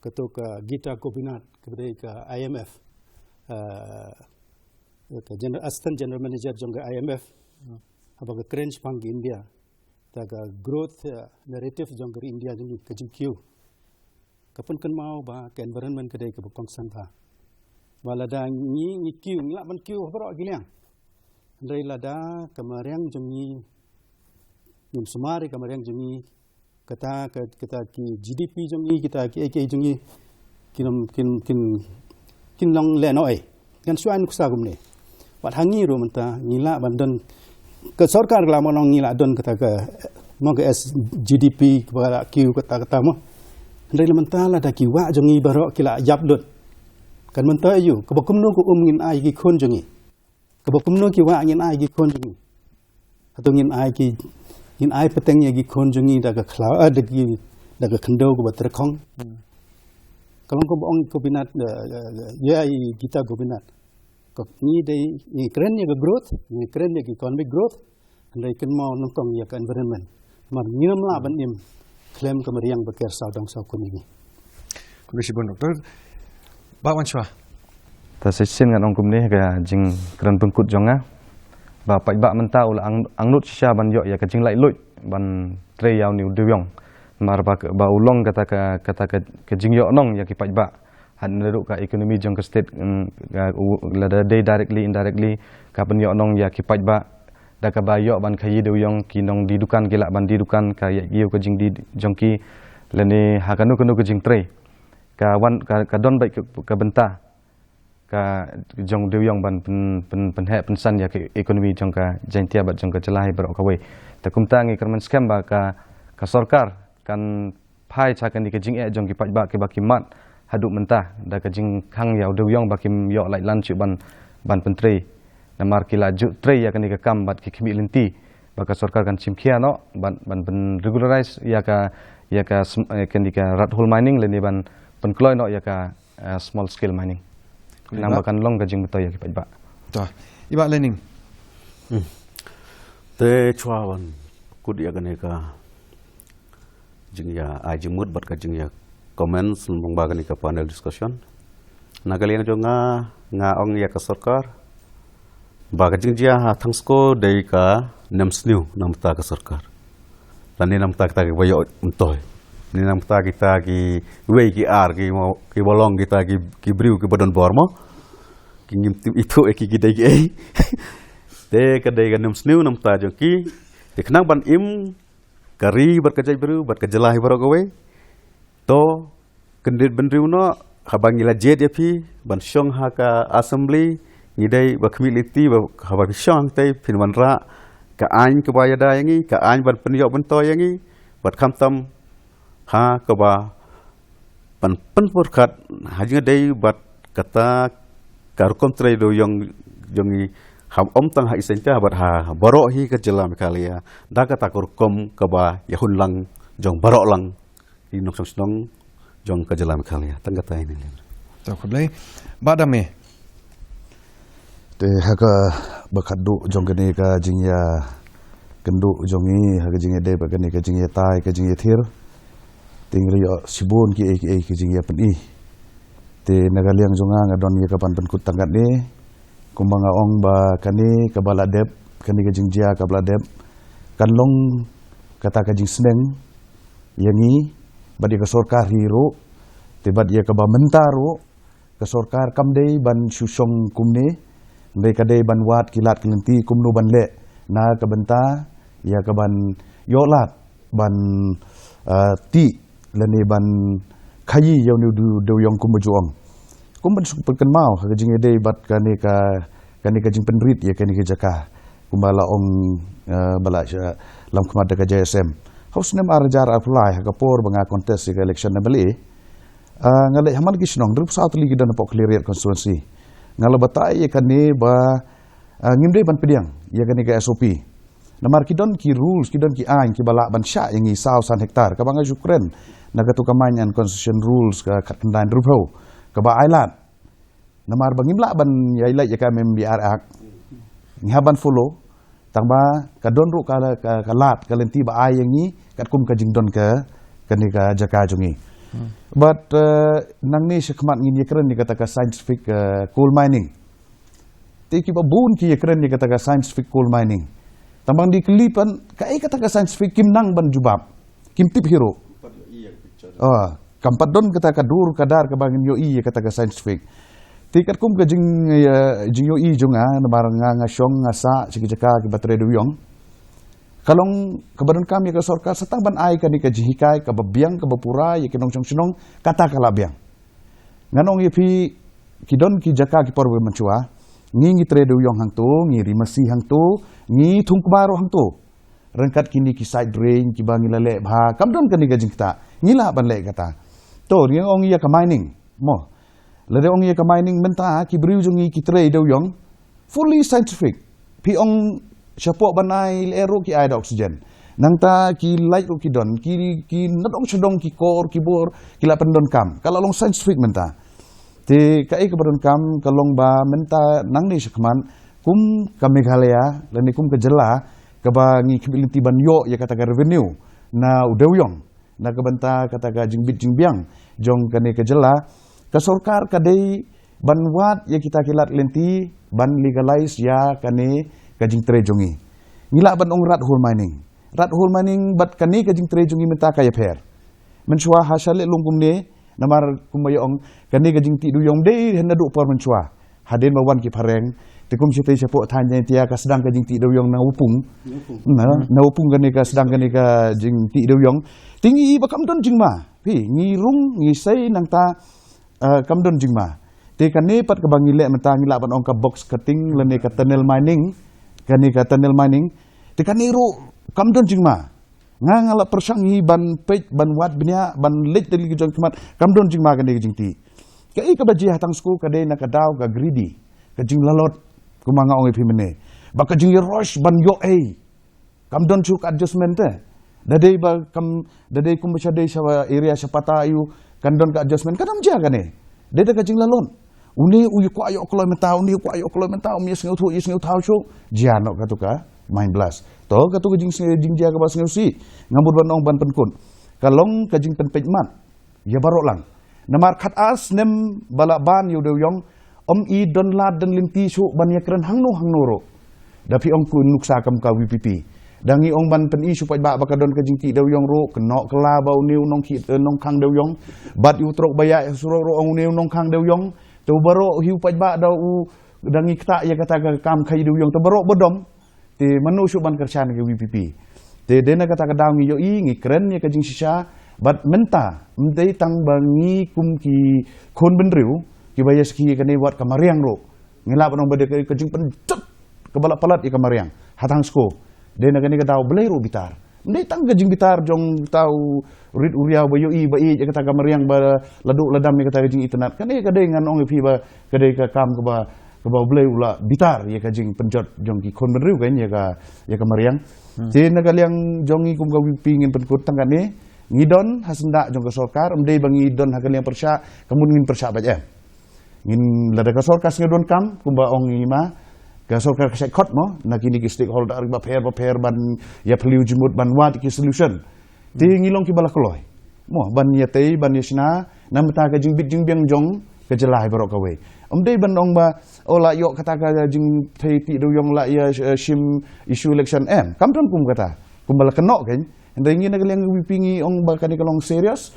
kato ka Gita Gopinath kaba dei ka I M F. Ah, ka General, Assistant General Manager jong ka I M F. Haba ka kren shaphang ka India. Ta ka growth, eh, narrative jong ka ri India jong ngi, ka jingkiew. Ka pynkynmaw ba ka environment ka dei kaba kongsan bha. Ba lada ngi, ngi kiew, ngi lah ban kiew ha baroh ki liang. Hynrei lada ka mariang jong ngi, ngim sumar ïa ka mariang jong ngi, kata, ka, kata ki G D P jong ngi, kita ki, ki jong ngi, kin, kin, kin, kin long lehnohei. Ngan shu ai nuksa kumne. Bad ha ngi ruh mynta ngi lah ban don, ka sorkar ka lah ban ong ngi lah don kata ka, mo ka S G D P kaba lah kiew kata kata mo. Hynrei la mynta lada ki wah jong ngi baroh ki lah ïap lut. Kan mynta aïu, kaba kumno ka um ngin ai ki khun jong ngi. Kaba kumno ki wah ngin ai ki khun jong ngi. Hato ngin ai ki, ngin ai pateng ïa ki khun jong ngi da ka khlaw, eh, da ki, da ka khyndew kaba tyrkhong. Ka long kaba ong Gopinath, eh, eh, eh, ïa i Gita Gopinath. Ka ngi dei, ngi kren ïa ka growth, ngi kren ïa ka economic growth, hynrei kynmaw nyngkong ïa ka environment. Namar ngim lah ban im khlem ka mariang ba ker sawdong sawkun ïa ngi. Khublei shibun, Doctor. Bah Wanshwa. Ta shisien ngan ong kumne ha ka jingkren pynkut jong nga. Ba paidbah mynta u la ang-, angnud shisha ban ïoh ïa ka jinglaitluid ban trei ïa une u dewïong. Namar ba, ba u long kata ka, kata ka, ka jingïohnong ïa ki paidbah. Hadien ruh ka economy jong ka state, mm, ka, u, lada dei directly, indirectly, ka pynïohnong ïa ki paidbah. Da kaba ïoh ban khaïi dewïong, ki nongdie dukan ki lah ban die dukan, ka ïa ïoh ka jingdie jong ki, lane ha kano kano ka jingtrei. Ka wan, ka, ka don beit ka, ka bynta ka jong dewïong ban pyn, pyn, pynheh pynsan ïa ka economy jong ka Jaintia bad jong ka jylla hi baroh kawei. Te kumta ngi kyrmen skhem ba ka, ka sorkar kan phai sha kane ka jingeh jong ki paidbah kiba ki mad haduh mynta da ka jingkhang ïa u dewïong ba kim ïoh lait lan shuh ban, ban pyntrei. Namar ki la ju trei ïa kane ka kam bad ki khmih lynti ba ka sorkar kan shim khia noh ban, ban pyn regularize ïa ka, ïa ka sm-, ïa kane ka rat hole mining lane ban pynkloi noh ïa ka, eh, small scale mining. Khublei. Nang ba kan long ka jingmyntoi ïa ki paidbah. To, i Bah Lening. Hmm. Te shuwa ban kut ïa kane ka jingïa ai jingmut bad ka jingïa comments lyngba kane ka panel discussion. Na ka liang jong nga, nga ong ïa ka sorkar ba ka jingjia ha Thangsko dei ka nemsniew namar ka sorkar. Lane namar kita kiba ïoh myntoi. Lane namar kita kiwei ki ar ki mo, kiba long kita ki, ki briew kiba don bor mo. Ki ngim tip ithuh ïa ki ki dei kiei. Te ka dei ka nemsniew namar jong ki. Te khnang ban im ka ri bad ka jaitbynriew bad ka jylla hi baroh kawei. To kyndit bynriew noh, haba ngi la jied ïa phi ban shong ha ka assembly, ngi dei ba khmih lynti ba haba phi shong hangtei phin wanrah ka aiñ kaba ïada ïa ngi, ka aiñ ban pynïoh myntoi ïa ngi, bad khamtam ha kaba ban pynpyrkhat ha jingïadei bad kata ka rukom trei dewïong jong ngi, ha ym tang ha East Jaintia bad ha baroh hi ka jylla Meghalaya, da kata ka rukom kaba ïahun lang jong baroh lang ki nongshong shnong jong ka jylla Meghalaya. Tang kata ïa ngi. To khublei. Bah Dame. Te ha kaba khatduh jong kane ka jingïakynduh jong ngi, ha ka jingïadei bad kane ka jingïatai ka jingïathir. Te ngi la ïoh shibun kiei kiei ki jingïapyni. Te na ka liang jong nga nga don ïa ka ban pynkut tang katne. Kumba nga ong ba kane kaba la dep, kane ka jingjia kaba la dep, kan long kata ka jingsneng ïa ngi bad ïa ka sorkar hi ruh, te bad ïa kaba mynta ruh, ka sorkar kam dei ban shu shong kumne, dei ka dei ban wad ki lad ki lynti kumno ban leh na ka bynta ïa ka ban ïoh lad ban, ah, tih lane ban khaïi ïa une u dew, dewiong kumba ju ong. Kum ban shu pynkynmaw ha ka jingïadei bad kane ka, kane ka jingpynrit ïa kane ka jaka, kumba la ong, ah, ba la, ah, lam khmat da ka J S M. Ha u snem ar hajar arphew lai, ha ka por ba nga contest ïa ka election M L A, ah, nga leit ha man ki shnong, hynriewphew saw tylli ki don hapoh Khliehriat constituency. Nga la batai ïa kane ba, ah, ngim dei ban pdiang ïa kane ka S O P. Namar ki don ki rules, ki don ki aiñ kiba lah ban shah ïa ngi saw san hektar, kaba nga ju kren na katu ka Mine and Concession Rules ka khatkhyndai hynriewphew, kaba ai lad. Namar ba ngim lah ban ïai leit ïa ka M M D R Act, ngi hap ban follow. Tang ba ka don ruh ka, ka, ka lad, ka lynti ba ai ïa ngi katkum ka jingdon ka, kane ka jaka jong ngi. But, eh, nangne shakhmat ngin ïakren ïa kata ka scientific, eh, coal mining. Te kiba bun ki ïakren ïa kata ka scientific coal mining. Tang ba ngi kylli pat, kaei kata ka scientific, kim nang ban jubab. Kim tip hi ruh. Ah, kam pat don kata ka dur ka dar kaba ngin ïohi ïa kata ka scientific. Te katkum ka jing, ïa, jingïohi jong nga, namar nga, nga shong, nga sah sha ki jaka kiba trei dewiong. Ka long kaba donkam ïa ka sorkar sa tang ban ai kane ka jinghikai kaba biang kaba pura ïa ki nongshong shnong, kata ka la biang. Ngan ong ïa phi, ki don ki jaka ki por ba mynshuwa, ngi, ngi trei dewiong hangto, ngi ri masi hangto, ngi thung kmar ruh hangto. Ryngkat kine ki side drain kiba ngi la leh bha, kam don kane ka jingktah, ngi lah ban leh kata. To, ngi ong ïa ka mining, mo. Lada ong ïa ka mining mynta, ki briew jong ngi ki trei dewiong, fully scientific. Phi ong shapoh ban ai lyer ruh ki ai da oxygen. Nangta ki light ruh ki don, ki, ki nadong shadong ki kor, ki bor, ki la pyndonkam. Ka la long scientific mynta. Te kaei kaba donkam, ka long ba mynta nangne shakhmat, kum ka Meghalaya, lane kum ka jylla, kaba ngi khmih lynti ban ïoh ïa kata ka revenue na u dewiong, na ka bynta kata ka jingbit jingbiang jong kane ka jylla, ka sorkar ka dei ban wad ïa kita ki lad lynti ban legalize ïa kane ka jingtrei jong ngi. Ngi lah ban ong rat hole mining. Rat hole mining bad kane ka jingtrei jong ngi mynta ka ïapher. Mynshuwa ha shaleh lung kumne, namar kumba ïa ong, kane ka jingtih dewiong dei hynda duh por mynshuwa. Hadien ba wan ki phareng, te kum shatei shapoh thaiñ Jaiñtia ka sdang ka jingtih dewiong na Wapung. Na Wapung. Na, na Wapung kane ka sdang kane ka jingtih dewiong. Te ngi i ba kam don jingma. Phi, ngi rung, ngi sei nangta, eh, kam don jingma. Te kane pat kaba ngi leh mynta ngi lah ban ong ka box cutting lane ka tunnel mining. Kane ka tunnel mining. Te kane ruh kam don jingma. Nga, nga la pyrshang hi ban peit, ban wad bniah, ban leit da ki jong khmat, kam don jingma kane ka jingtih. Kaei kaba jia ha Thangsku ka dei na ka daw ka greedy, ka jinglalot, kumba nga ong ïa phi mynne. Ba ka jingïaroh ban ïoh ei. Kam don shuh ka adjustment te. Da dei ba kam, da dei kumba sha dei sha area sha pata ïoh, kan don ka adjustment, kan ym jia kane. Dei da ka jinglalot. Une u ïa kwah ïoh kloi mynta, une u kwah ïoh kloi mynta, um ïa sngewthuh, ïa sngewthaw shuh. Jia noh katu ka mine blast. To katu ka jing, jingjia kaba sngewsih. Nga mut ban ong ban pynkut. Ka long ka jingpynpeit mat ïa baroh lang. Namar khat ar snem ba la ban ïa u dewiong, ym i don lad don lynti shuh ban ïakren hangno hangno ruh. Da phi ong ku nuksa kam ka V P P. Da ngi ong ban pyni shu paidbah ba ka don ka jingtih dewiong ruh, kynnoh kylla ba une u nongkhang, eh, nongkhang dewiong. Bad ïa u trok ba ïaid surok ruh ong une u nongkhang dewiong. Te u baroh hi u paidbah da u, da ngi ktah ïa kata ka kam khaïi dewiong. Te baroh ba dom. Te mano shuh ban kyrshan ka V P P. Te dei na kata ka daw ngi ïohi, ngi kren ïa ka jingshisha. Bad mynta, ym dei tang ba ngi kum ki khun bynriew kiba ïa sakhi ïa kane, wat ka mariang ruh. Ngi lah ban ong ba dei ka, ka jingpynjot kaba la palat ïa ka mariang ha Thangsku. Dei na kane ka daw balei ruh bitar. Ym dei tang ka jingbitar jong uta u rit u riaw ba ïohi ba ïeit ïa kata ka mariang ba la duh la dam ïa kata ka jingitynnad. Kane ka dei ngan ong ïa phi ba ka dei ka kam kaba, kaba U Blei u la bitar ïa ka jingpynjot jong ki khun bynriew kan ïa ka, ïa ka mariang. Te na ka liang jong ngi kum ka V P P ngin pynkut tang kane, ngi don ha syndah jong ka sorkar, ym dei ba ngi don ha ka liang pyrshah, ka mut ngin pyrshah bad em. Ngin, lada ka sorkar sngewdonkam, kumba ong i ma, ka sorkar ka shait khot mo, na kine ki stakeholder bapher bapher ban ïa phylliew jingmut ban wad ki solution. Te ngi long kiba la kloi. Mo, ban ïatei, ban ïashna, na bynta ka jingbit jingbiang jong ka jylla hi baroh kawei. Ym dei ban ong ba, oh, la ïoh kata ka jingthei tih dewïong la ïa, eh, shim issue election, em. Kam don kum kata. Kumba la kynnoh kein. Hynrei ngi na ka liang VPP ngi ong ba kane ka long serious.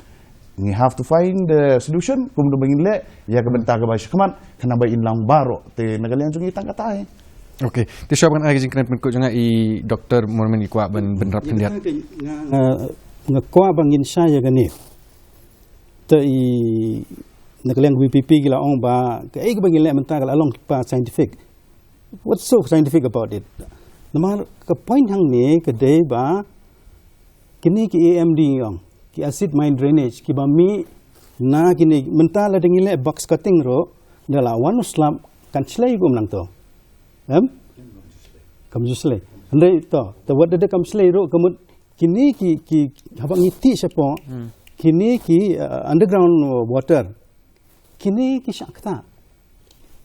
Ngi have to find the solution. Kum da ba ngin leh ïa ka bynta kaba shakhmat. Khnang ba in long baroh. Te na ka liang jong ngi tang kata hi. Okay. Te shuwa ban ai ka jingkren pynkut jong nga, i Doctor Mormen, i kwah ban bynrap khyndiat. Nga, nga, nga kwah ba ngin shai ïa kane. Te i na ka liang VPP ki la ong ba kaei kaba ngi leh mynta ka la long kaba scientific. What's so scientific about it? Namar ka point hangne ka dei ba kine ki AMD, ong, ki acid mine drainage, kiba mih na kine, mynta lada ngi leh box cutting ruh, da la wan u slap kan shlei kum nangto. Em? Kam ju shlei. Hynrei to, te wat da kam shlei ruh, ka mut kine ki, ki, haba ngi tih shapoh, kine ki, uh, underground water. Kine ki shah ktah.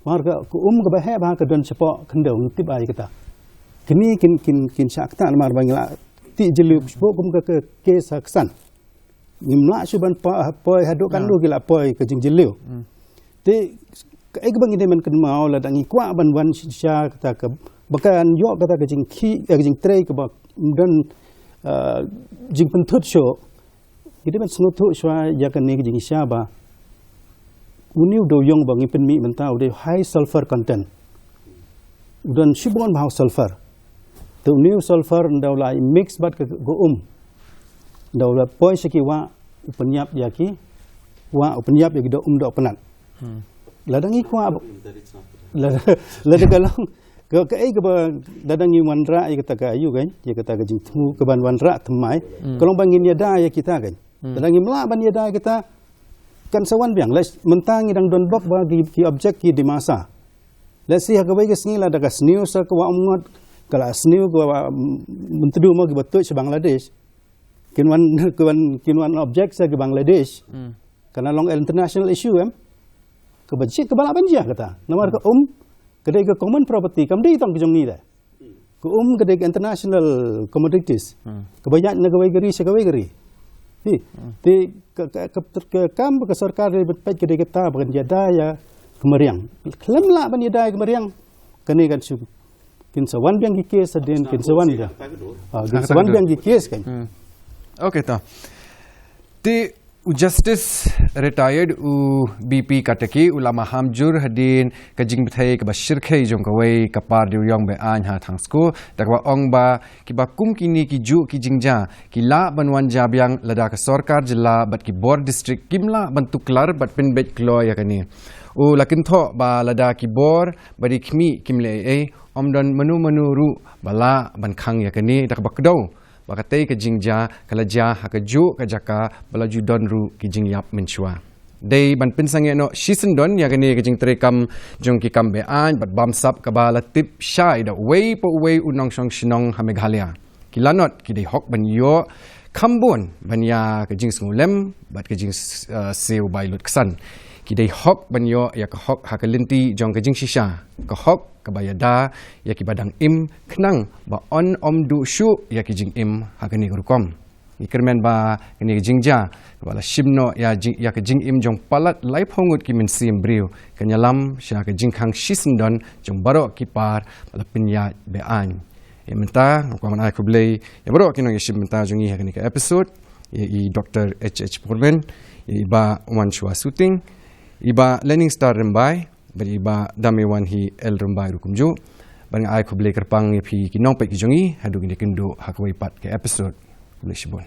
Namar ka, ka um kaba heh bha ka don shapoh khyndew, ngi tip ai kata. Kine kin, kin, kin shah ktah namar ba ngi la tih jylliew shapoh kum ka, ka case ha Ksan. Ngim lah shuh ban pa-, poi haduh katno ki la poi ka jingjylliew. Te kaei kaba ngi dei ban kynmaw lada ngi kwah ban wan sha kata ka, ba kan ïoh kata ka jingkhih, eh, ka jingtrei kaba don, eh, jingpynthut shuh. Ngi dei ban sngewthuh shuwa ïa kane ka jingshisha ba une u dewïong ba ngi pynmih mynta u dei high sulfur content. U don shibun bha u sulfur. Te une u sulfur ynda u la mix bad ka, ka um, ynda u la poi sha ki wah, u pynïap ïa ki wah, u pynïap ïa ki doh um doh pnat. Lada ngi kwah, lada, lada ka long ka, kaei kaba, lada ngi wanrah ïa kata ka, ïa kata ka jingthmu kaban wanrah thymmai. Ka long ba ngin ïada ïa kita kein. Lada ngim lah ban ïada ïa kita, kan sa wan biang. Lada mynta ngi dang don bok ba ki, ki object ki Dimasa. Lada shisha ha kawei ka sngi lada ka sniew sa ka Wah Umngot, ka la sniew ka Wah, mm, Myntdu mo, kiba tuid sha Bangladesh. Kin wan, kin wan, kin wan object sha ki Bangladesh. Kan long international issue, em. Kaba jia, kaba lah ban jia kata. Namar ka um ka dei ka common property, kam dei tang ka jong ngi de. Ka um ka dei ka international commodities. Kaba ïaid na kawei ka ri sha kawei ka ri. Te, te ka, ka, ka, ka kam ka sorkar dei ban peit ka dei kata ba kan ïada ïa ka mariang. Khlem lah ban ïada ïa ka mariang, kane kan shu, kin sa wan biang ki case hadien, kin sa wan biang. Ah, kin sa wan biang ki case kein. Okay, to. Te u Justice Retired u B P Kateki u la maham jur hadien ka jingbthei kaba shyrkhei jong kawei ka par dewïong be-aiñ ha Thangsku, da kaba ong ba kiba kum kine ki juh ki jingjia ki lah ban wan jia biang lada ka sorkar jylla bad ki bor district kim lah ban tuklar bad pynbeit kloi ïa kane. U la kynthoh ba lada ki bor ba dei khmih kim leh ei ei, ym don mano mano ruh ba lah ban khang ïa kane, da kaba kdew ba katei ka jingjia ka la jia ha kajuh ka jaka ba la ju don ruh ki jingïap mynshuwa. Dei ban pynsangeh noh shisyndon ïa kane ka jingtreikam jong ki kam be-aiñ bad bamsap kaba la tip shai da uwei pa uwei u nongshong shnong ha Meghalaya. Ki lanot ki dei hok ban ïoh kham bun ban ïa ka jingsngewlem bad ka jing, eh, siew bai lut ksan. Ki dei hok ban ïoh ïa ka hok ha ka lynti jong ka jingshisha, ka hok kaba ïada ïa kiba dang im khnang ba yn ym duh shuh ïa ki jingim ha kane ka rukom. Ngi kyrmen ba kane ka jingjia kaba la shim noh ïa jing, ïa ka jingim jong palat laiphew ngut ki mynsiem briew kan ïalam sha ka jingkhang shisyndon jong baroh ki par ba la pynïaid be-aiñ. Ïa mynta nga kwah ban ai khublei ïa baroh ki nongïashim bynta jong ngi ha kane ka episode, ïa i Doctor H H Mormen, ïa i Bah Wanshwa Suting, i Bah Learning Star Rymbai, bad i Bah Damewanhi L Rymbai ruh kumjuh. Bad nga ai khublei kyrpang ïa phi ki nongpeit ki jong ngi haduh ngin ïakynduh ha kawei pat ka episode. Khublei shibun.